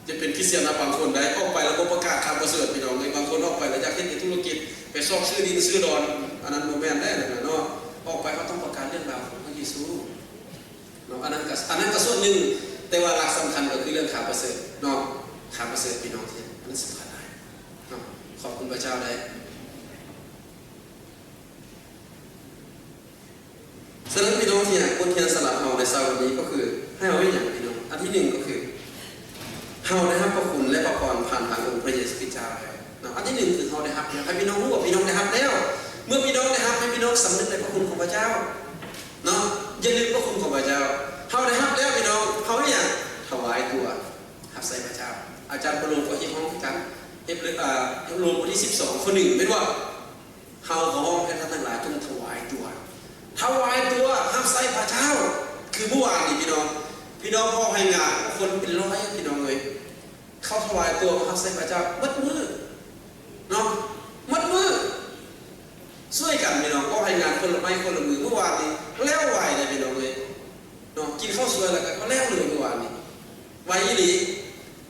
ຈະເປັນຄຣິສຕຽນນຳບາງຄົນໄດ໋ ອອກໄປແລ້ວບໍ່ປະກາດຂ່າວປະເສີດ ພີ່ນ້ອງເອີຍ. ບາງຄົນອອກໄປແລ້ວຢາກເຮັດແຕ່ທຸລະກິດ, ໄປຊອກຊື້ດິນຊື້ດອນ, ອັນນັ້ນບໍ່ແມ່ນໄດ໋ນະເນາະ. ອອກໄປເຮົາຕ້ອງປະກາດເລື່ອງລາວຂອງພະເຢຊູເນາະ. ອັນນັ້ນກໍ ອັນນັ້ນກໍສ່ວນໜຶ່ງ, ແຕ່ວ່າຫຼັກສຳຄັນກໍຄືເລື່ອງຂ່າວປະເສີດເນາະ, ຂ່າວປະເສີດ ພີ່ນ້ອງ ທີ່ ອັນນັ້ນສຳຄັນຫຼາຍເນາະ. ຂອບຄຸນພະເຈົ້າໄດ໋. ສະນັ້ນພີ່ນ້ອງທີ່ຮັກ, ບົດຮຽນສຳລັບເຮົາໃນເຊົ້າວັນນີ້ກໍຄື ໃຫ້ເຮົາເຮັດຫຍັງພີ່ນ້ອງ? ອັນທີໜຶ່ງກໍຄື ເຮົາໄດ້ຮັບພະຄຸນ ແລະ ພະພອນຜ່ານທາງອົງພະເຢຊູຄຣິສຕເຈົ້າແລ້ວເນາະ. ອັນທີໜຶ່ງຄືເຮົາໄດ້ຮັບແລ້ວ. ໃຫ້ພີ່ນ້ອງຮູ້ວ່າພີ່ນ້ອງໄດ້ຮັບແລ້ວ. ເມື່ອພີ່ນ້ອງໄດ້ຮັບ, ໃຫ້ພີ່ນ້ອງສຳນຶກໃນພະຄຸນຂອງພະເຈົ້າເນາະ. ຢ່າລືມພະຄຸນຂອງພະເຈົ້າ. ເຮົາໄດ້ຮັບແລ້ວພີ່ນ້ອງ, ເຮົາເຮັດຫຍັງ? ຖວາຍຕົວຮັບໃຊ້ພະເຈົ້າ. ອາຈານເປາໂລກໍຮຽກຮ້ອງຄືກັນ, ເຮັບເລີຍ ອາ ໂລມບົດທີສິບສອງ ຂໍ້ໜຶ່ງ ແມ່ນບໍ່? ເຮົາຂໍຮ້ອງໃຫ້ທ່ານທັງຫຼາຍຈົ່ງຖວາຍຕົວ, ຖວາຍຕົວຮັບໃຊ້ພະເຈົ້າ. ຄືມື້ວານນີ້ພີ່ນ້ອງ, ພີ່ນ້ອງເວົ້າໃຫ້ງານຄົນເປັນຮ້ອຍພີ່ນ້ອງເອີຍ, ເຂົາຖວາຍຕົວມາຮັບໃຊ້ພະເຈົ້າໝົດມື້ເນາະ, ໝົດມື້. ຊ່ວຍກັນພີ່ນ້ອງ, ເວົ້າໃຫ້ງານຄົນລະໄມ້ຄົນລະມື. ມື້ວານນີ້ແລ້ວໄວເດ້ພີ່ນ້ອງເອີຍ. ເນາະ, ກິນເຂົ້າສວຍແລ້ວກໍແລ້ວເລີຍມື້ວານນີ້, ໄວອີ່ຫຼີ.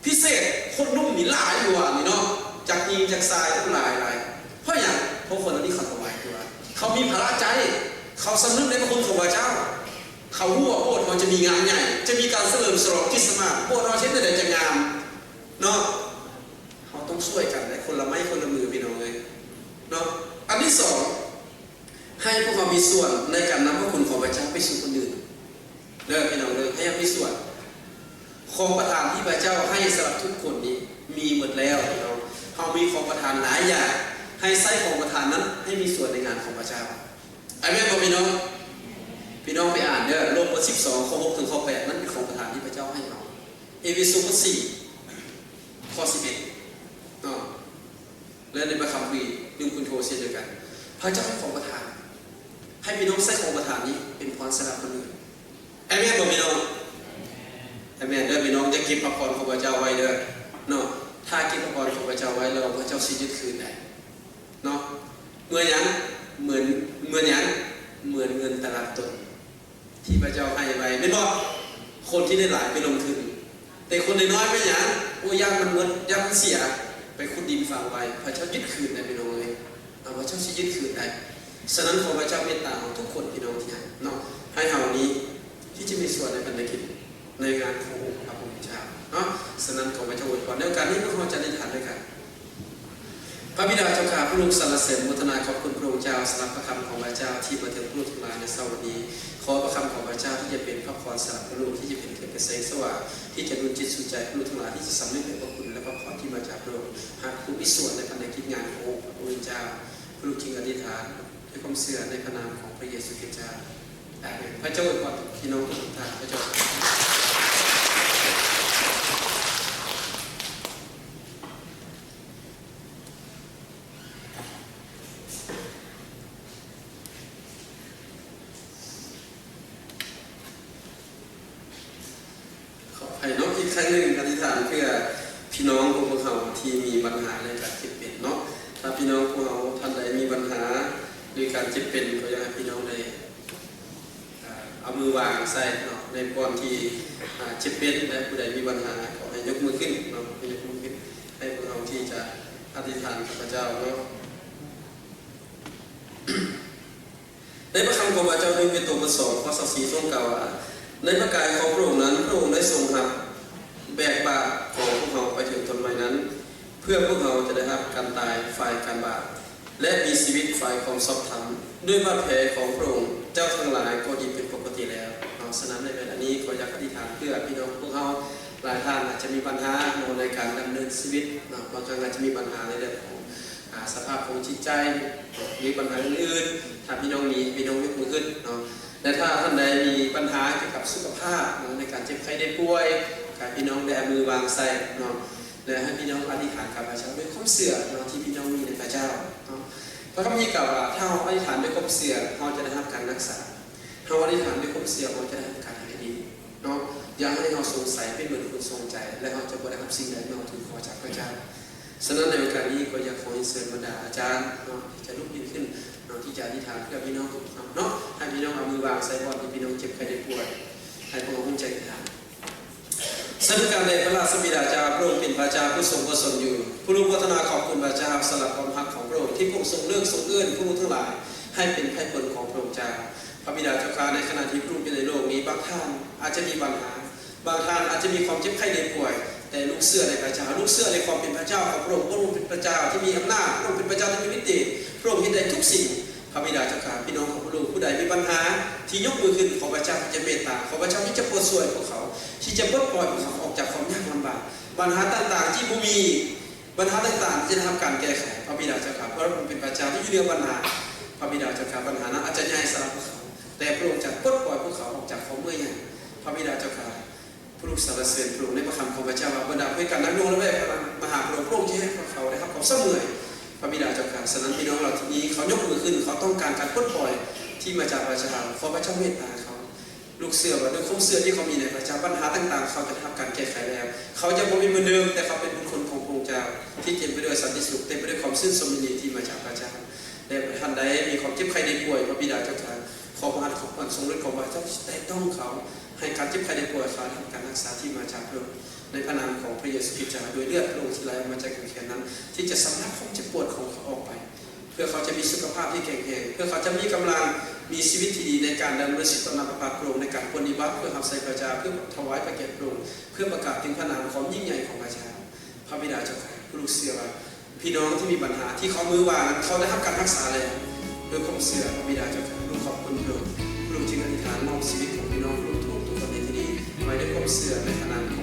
ພິເສດຄົນໜຸ່ມນີ້ຫຼາຍມື້ວານນີ້ເນາະ, ຈັກຍິງຈັກຊາຍຫຼາຍໆ. ເພາະຫຍັງ? ເພາະຄົນເຫຼົ່ານີ້ເຂົາຖວາຍຕົວ, ເຂົາມີພາລະໃຈ, ເຂົາສຳນຶກໃນພະຄຸນຂອງພະເຈົ້າ, ເຂົາຮູ້ວ່າໂບດເຮົາຈະມີງານໃຫຍ່, ຈະມີການສະເຫຼີມສະຫຼອງຄຣິດສະມາດ, ໂບດເຮົາເຮັດແນວໃດຈະງາມເນາະ. ເຮົາຕ້ອງຊ່ວຍກັນໄດ໋, ຄົນລະໄມ້ຄົນລະມື ພີ່ນ້ອງເອີຍເນາະ. ອັນທີສອງ, ໃຫ້ພວກເຮົາມີສ່ວນໃນການນຳພະຄຸນຂອງພະເຈົ້າໄປສູ່ຄົນອື່ນ. ເດີພີ່ນ້ອງເດີ, ໃຫ້ເຮົາມີສ່ວນ. ຂອງປະທານທີ່ພະເຈົ້າໃຫ້ສຳລັບທຸກຄົນນີ້ມີໝົດແລ້ວພີ່ນ້ອງ. ເຮົາມີຂອງປະທານຫຼາຍຢ່າງ, ໃຫ້ໃຊ້ຂອງປະທານນັ້ນໃຫ້ມີສ່ວນໃນງານຂອງພະເຈົ້າ. ອາເມນບໍ່ພີ່ນ້ອງ? ພີ່ນ້ອງໄປອ່ານເດີ, ໂລມບົດສິບສອງ ຂໍ້ຫົກເຖິງຂໍ້ແປດ, ນັ້ນເປັນຂອງປະທານທີ່ພະເຈົ້າໃຫ້ເຮົາ. ເອເຟຊູ ບົດສີ່ ຂໍ້ສິບເອັດເນາະ. ແລະ ໃນພະຄຳພີໜຶ່ງໂກຣິນໂທເຊັ່ນດຽວກັນ, ພະເຈົ້າໃຫ້ຂອງປະທານ, ໃຫ້ພີ່ນ້ອງໃຊ້ຂອງປະທານນີ້ເປັນພອນສຳລັບຄົນອື່ນ. ອາເມນບໍ່ພີ່ນ້ອງ? ອາເມນເດີພີ່ນ້ອງ, ຢ່າເກັບພະພອນຂອງພະເຈົ້າໄວ້ເດີເນາະ. ຖ້າເກັບພະພອນຂອງພະເຈົ້າໄວ້ແລ້ວ, ພະເຈົ້າຊິຍຶດຄືນໄດ້ເນາະ. ເໝືອນຫຍັງ? ເໝືອນ ເໝືອນຫຍັງ? ເໝືອນເງິນຕະລາດຕົນ ທີ່ພະເຈົ້າໃຫ້ໄວ້ ແມ່ນບໍ່? ຄົນທີ່ໄດ້ຫຼາຍໄປລົງທຶນ, ແຕ່ຄົນໄດ້ນ້ອຍໄປຫຍັງ? ໂອ້ ຢ້ານມັນໝົດ, ຢ້ານມັນເສຍ, ໄປຂຸດດິນຝັງໄວ້. ພະເຈົ້າຍຶດຄືນໄດ້ພີ່ນ້ອງເອີຍ, ພະເຈົ້າຊິຍຶດຄືນໄດ້. ສະນັ້ນ ຂໍພະເຈົ້າເມດຕາເຮົາທຸກຄົນພີ່ນ້ອງທີ່ຮັກເນາະ, ໃຫ້ເຮົານີ້ທີ່ຈະມີສ່ວນໃນພັນທະກິດ ໃນງານຂອງອົງພະຜູ້ເປັນເຈົ້າເນາະ. ສະນັ້ນ ຂໍພະເຈົ້າອວຍພອນ. ໃນໂອກາດນີ້ ພວກເຮົາຈະອະທິຖານດ້ວຍກັນ. ພະບິດາເຈົ້າຂ້າ, ພວກລູກສັນລະເສີນໂມທະນາຂອບຄຸນພະອົງເຈົ້າ ສຳລັບພະຄຳຂອງພະເຈົ້າທີ່ມາເຖິງພວກລູກທັງຫຼາຍໃນເຊົ້າວັນນີ້. ຂໍພະຄຳຂອງພະເຈົ້າທີ່ຈະເປັນພະພອນສຳລັບພວກລູກ, ທີ່ຈະເປັນເທີນເປັນແສງສະຫວ່າງ, ທີ່ຈະນຸນຈິດສູນໃຈພວກລູກທັງຫຼາຍ ທີ່ຈະສຳນຶກໃນພະຄຸນ ແລະ ພະພອນທີ່ມາຈາກພະອົງ, ຮັກຜູ້ມີສ່ວນໃນພັນທະກິດງານຂອງອົງພະຜູ້ເປັນເຈົ້າ. ພວກລູກຈຶ່ງອະທິຖານດ້ວຍຄວາມເຊື່ອໃນພະນາມຂອງພະເຢຊູຄຣິດເຈົ້າ. ອາເມນ. ພະເຈົ້າອວຍພອນພີ່ນ້ອງທຸກທ່ານ. ພະເຈົ້າ ຂໍອະໄພເນາະ, ອີກຄັ້ງໜຶ່ງອະທິຖານເພື່ອພີ່ນ້ອງຂອງພວກເຮົາທີ່ມີບັນຫາໃນການເຈັບເປັນເນາະ. ຖ້າພີ່ນ້ອງຂອງເຮົາທ່ານໃດມີບັນຫາ ຫຼື ການເຈັບເປັນ, ກໍຢາກໃຫ້ພີ່ນ້ອງໄດ້ ອ່າ ເອົາມືວາງໃສ່ເນາະ ໃນບ່ອນທີ່ ອ່າ ເຈັບເປັນ ແລະ ຜູ້ໃດມີບັນຫາ ຂໍໃຫ້ຍົກມືຂຶ້ນເນາະ ໃຫ້ຍົກມືຂຶ້ນ ໃຫ້ພວກເຮົາທີ່ຈະອະທິຖານກັບພະເຈົ້າເນາະ. ໃນພະຄຳຂອງພະເຈົ້າ ໜຶ່ງເປໂຕ ບົດສອງ ຂໍ້ຊາວສີ່ ຊົງກ່າວວ່າ ໃນພະກາຍຂອງພະອົງນັ້ນ ພະອົງໄດ້ຊົງຮັບແບກບາບຂອງພວກເຮົາໄປເຖິງຕົ້ນໄມ້ນັ້ນ ເພື່ອພວກເຮົາຈະໄດ້ຮັບການຕາຍຝ່າຍການບາບ ແລະ ມີຊີວິດຝ່າຍຄວາມຊອບທຳ. ດ້ວຍບາດແຜຂອງພະອົງ ເຈົ້າທັງຫຼາຍກໍດີເປັນປົກກະຕິແລ້ວເນາະ. ສະນັ້ນ ໃນເວລານີ້ ຂ້ອຍຢາກອະທິຖານເພື່ອພີ່ນ້ອງພວກເຮົາ. ຫຼາຍທ່ານອາດຈະມີບັນຫາເນາະ ໃນການດຳເນີນຊີວິດເນາະ, ບາງຄັ້ງອາດຈະມີບັນຫາໃນເລື່ອງຂອງ ອາ ສະພາບຂອງຈິດໃຈ ຫຼື ບັນຫາອື່ນໆ. ຖ້າພີ່ນ້ອງມີ ໃຫ້ພີ່ນ້ອງຍົກມືຂຶ້ນເນາະ. ແລະ ຖ້າທ່ານໃດມີບັນຫາກ່ຽວກັບສຸຂະພາບເນາະ ໃນການເຈັບໄຂ້ໄດ້ປ່ວຍ ໃຫ້ພີ່ນ້ອງໄດ້ເອົາມືວາງໃສ່ເນາະ ແລະ ໃຫ້ພີ່ນ້ອງອະທິຖານກັບພະເຈົ້າດ້ວຍຄວາມເຊື່ອເນາະ ທີ່ພີ່ນ້ອງມີໃນພະເຈົ້າເນາະ. ພະຄຳພີກ່າວວ່າ ຖ້າເຮົາອະທິຖານດ້ວຍຄວາມເຊື່ອ ເຮົາຈະໄດ້ຮັບການຮັກສາ. ເຮົາອະທິຖານດ້ວຍຄວາມເຊື່ອ ເຮົາຈະໄດ້ຮັບການຫາຍດີເນາະ. ຢ່າໃຫ້ເຮົາສົງໄສ ເປັນເໝືອນຄົນສົງໄຈ ແລະ ເຮົາຈະບໍ່ໄດ້ຮັບສິ່ງໃດເມື່ອເຮົາທູນຂໍຈາກພະເຈົ້າ. ສະນັ້ນ ໃນໂອກາດນີ້ ກໍຢາກຂໍຮຽນເຊີນບັນດາອາຈານເນາະ ທີ່ຈະລຸກຢືນຂຶ້ນເນາະ ທີ່ຈະອະທິຖານເພື່ອພີ່ນ້ອງທຸກທ່ານເນາະ. ໃຫ້ພີ່ນ້ອງເອົາມືວາງໃສ່ບ່ອນທີ່ພີ່ນ້ອງເຈັບໄຂ້ໄດ້ປ່ວຍ ໃຫ້ພວກເຮົາຮ່ວມໃຈອະທິຖານ. ສາທຸການແດ່ພະລາຊະບິດາເຈົ້າ, ພະອົງເປັນພະເຈົ້າຜູ້ຊົງພະຊົນຢູ່. ພວກລູກໂມທະນາຂອບຄຸນພະເຈົ້າສຳລັບຄວາມຮັກຂອງພະອົງ ທີ່ພະອົງຊົງເລືອກຊົງເອີ້ນພວກລູກທັງຫຼາຍໃຫ້ເປັນໄພເພິ່ງຂອງພະອົງເຈົ້າ. ພະບິດາເຈົ້າຂ້າ, ໃນຂະນະທີ່ພວກລູກຢູ່ໃນໂລກນີ້, ບາງທ່ານອາດຈະມີບັນຫາ, ບາງທ່ານອາດຈະມີຄວາມເຈັບໄຂ້ໄດ້ປ່ວຍ, ແຕ່ລູກເຊື່ອໃນພະເຈົ້າ, ລູກເຊື່ອໃນຄວາມເປັນພະເຈົ້າຂອງພະອົງ. ພະອົງເປັນພະເຈົ້າທີ່ມີອຳນາດ, ພະອົງເປັນພະເຈົ້າທີ່ມີລິດເດດ, ພະອົງເຮັດໄດ້ທຸກສິ່ງ. ພະບິດາເຈົ້າຂ້າ, ພີ່ນ້ອງຂອງພວກລູກຜູ້ໃດມີບັນຫາທີ່ຍົກມືຂຶ້ນ, ຂໍພະເຈົ້າທີ່ຈະເມດຕາ, ຂໍພະເຈົ້າທີ່ຈະໂປດຊ່ວຍພວກເຂົາ, ທີ່ຈະປົດປ່ອຍພວກເຂົາອອກຈາກຄວາມຍາກລຳບາກ, ບັນຫາຕ່າງໆທີ່ບໍ່ມີ, ບັນຫາຕ່າງໆທີ່ຈະໄດ້ຮັບການແກ້ໄຂ. ພະບິດາເຈົ້າຂ້າ, ພະອົງເປັນພະເຈົ້າທີ່ຢູ່ເໜືອບັນຫາ. ພະບິດາເຈົ້າຂ້າ, ບັນຫານັ້ນອາດຈະໃຫຍ່ສຳລັບພວກເຂົາ, ແຕ່ພະອົງຈະປົດປ່ອຍພວກເຂົາອອກຈາກຄວາມເມື່ອຍຫຍັງ. ພະບິດາເຈົ້າຂ້າ, ພວກລູກສັນລະເສີນພະອົງໃນພະຄຳຂອງພະເຈົ້າວ່າ ບັນດາຜູ້ເຮັດການໜັກໜ່ວງ ແລະ ແບກພາລະມາຫາພະອົງ, ພະອົງຈະໃຫ້ພວກເຂົາໄດ້ຮັບຄວາມຊ່ຳເໝືອຍ. ພະບິດາເຈົ້າຂ້າ, ສະນັ້ນ ພີ່ນ້ອງເຫຼົ່ານີ້ເຂົາຍົກມືຂຶ້ນ, ເຂົາຕ້ອງການການປົດປ່ອຍທີ່ມາຈາກພະເຈົ້າ. ຂໍພະເຈົ້າເມດຕາເຂົາ. ລູກເຊື່ອວ່າດ້ວຍຄວາມເຊື່ອທີ່ເຂົາມີໃນພະເຈົ້າ, ບັນຫາຕ່າງໆເຂົາຈະໄດ້ຮັບການແກ້ໄຂແລ້ວ. ເຂົາຈະບໍ່ເປັນເໝືອນເດີມ, ແຕ່ເຂົາເປັນບຸດຄົນຂອງພະອົງເຈົ້າ ທີ່ເຕັມໄປດ້ວຍສັນຕິສຸກ, ເຕັມໄປດ້ວຍຄວາມຊື່ນຊົມຍິນດີທີ່ມາຈາກພະເຈົ້າ. ແລະ ທ່ານໃດມີຄວາມເຈັບໄຂ້ໄດ້ປ່ວຍ, ພະບິດາເຈົ້າຂ້າ, ຂໍພະຫັດຂອງພະອົງຊົງລົດຂອງພະເຈົ້າ ແຕະຕ້ອງເຂົາ, ໃຫ້ການເຈັບໄຂ້ໄດ້ປ່ວຍເຂົາໄດ້ຮັບການຮັກສາທີ່ມາຈາກພະອົງ. ໃນພະນາມຂອງພະເຢຊູຄຣິດເຈົ້າ, ດ້ວຍເລືອດພະອົງທີ່ໄຫຼອອກມາຈາກກາງເຂນນັ້ນ, ທີ່ຈະຊຳລະຄວາມເຈັບປວດຂອງເຂົາອອກໄປ, ເພື່ອເຂົາຈະມີສຸຂະພາບທີ່ແຂງແຮງ, ເພື່ອເຂົາຈະມີກຳລັງ, ມີຊີວິດທີ່ດີໃນການດຳເນີນຊີວິດຕໍ່ໜ້າພະພັກພະອົງ, ໃນການປົນນິບັດ, ເພື່ອຮັບໃຊ້ພະເຈົ້າ, ເພື່ອຖວາຍພະກຽດພະອົງ, ເພື່ອປະກາດເຖິງພະນາມຄວາມຍິ່ງໃຫຍ່ຂອງພະເຈົ້າ. ພະບິດາເຈົ້າຂ້າ, ລູກເຊື່ອວ່າ ພີ່ນ້ອງທີ່ມີບັນຫາທີ່ເຂົາເອົາມືວາງນັ້ນ ເຂົາໄດ້ຮັບການຮັກສາແລ້ວ. ດ້ວຍຄວາມເຊື່ອ ພະບິດາເຈົ້າຂ້າ, ລູກຂອບຄຸນພະອົງ. ລູກຈຶ່ງອະທິຖານມອບຊີວິດຂອງພີ່ນ້ອງລູກທຸກໆຄົນໃນທີ່ນີ້ ໄວ້ດ້ວຍຄວາມເຊື່ອໃນພະນາມຂອງ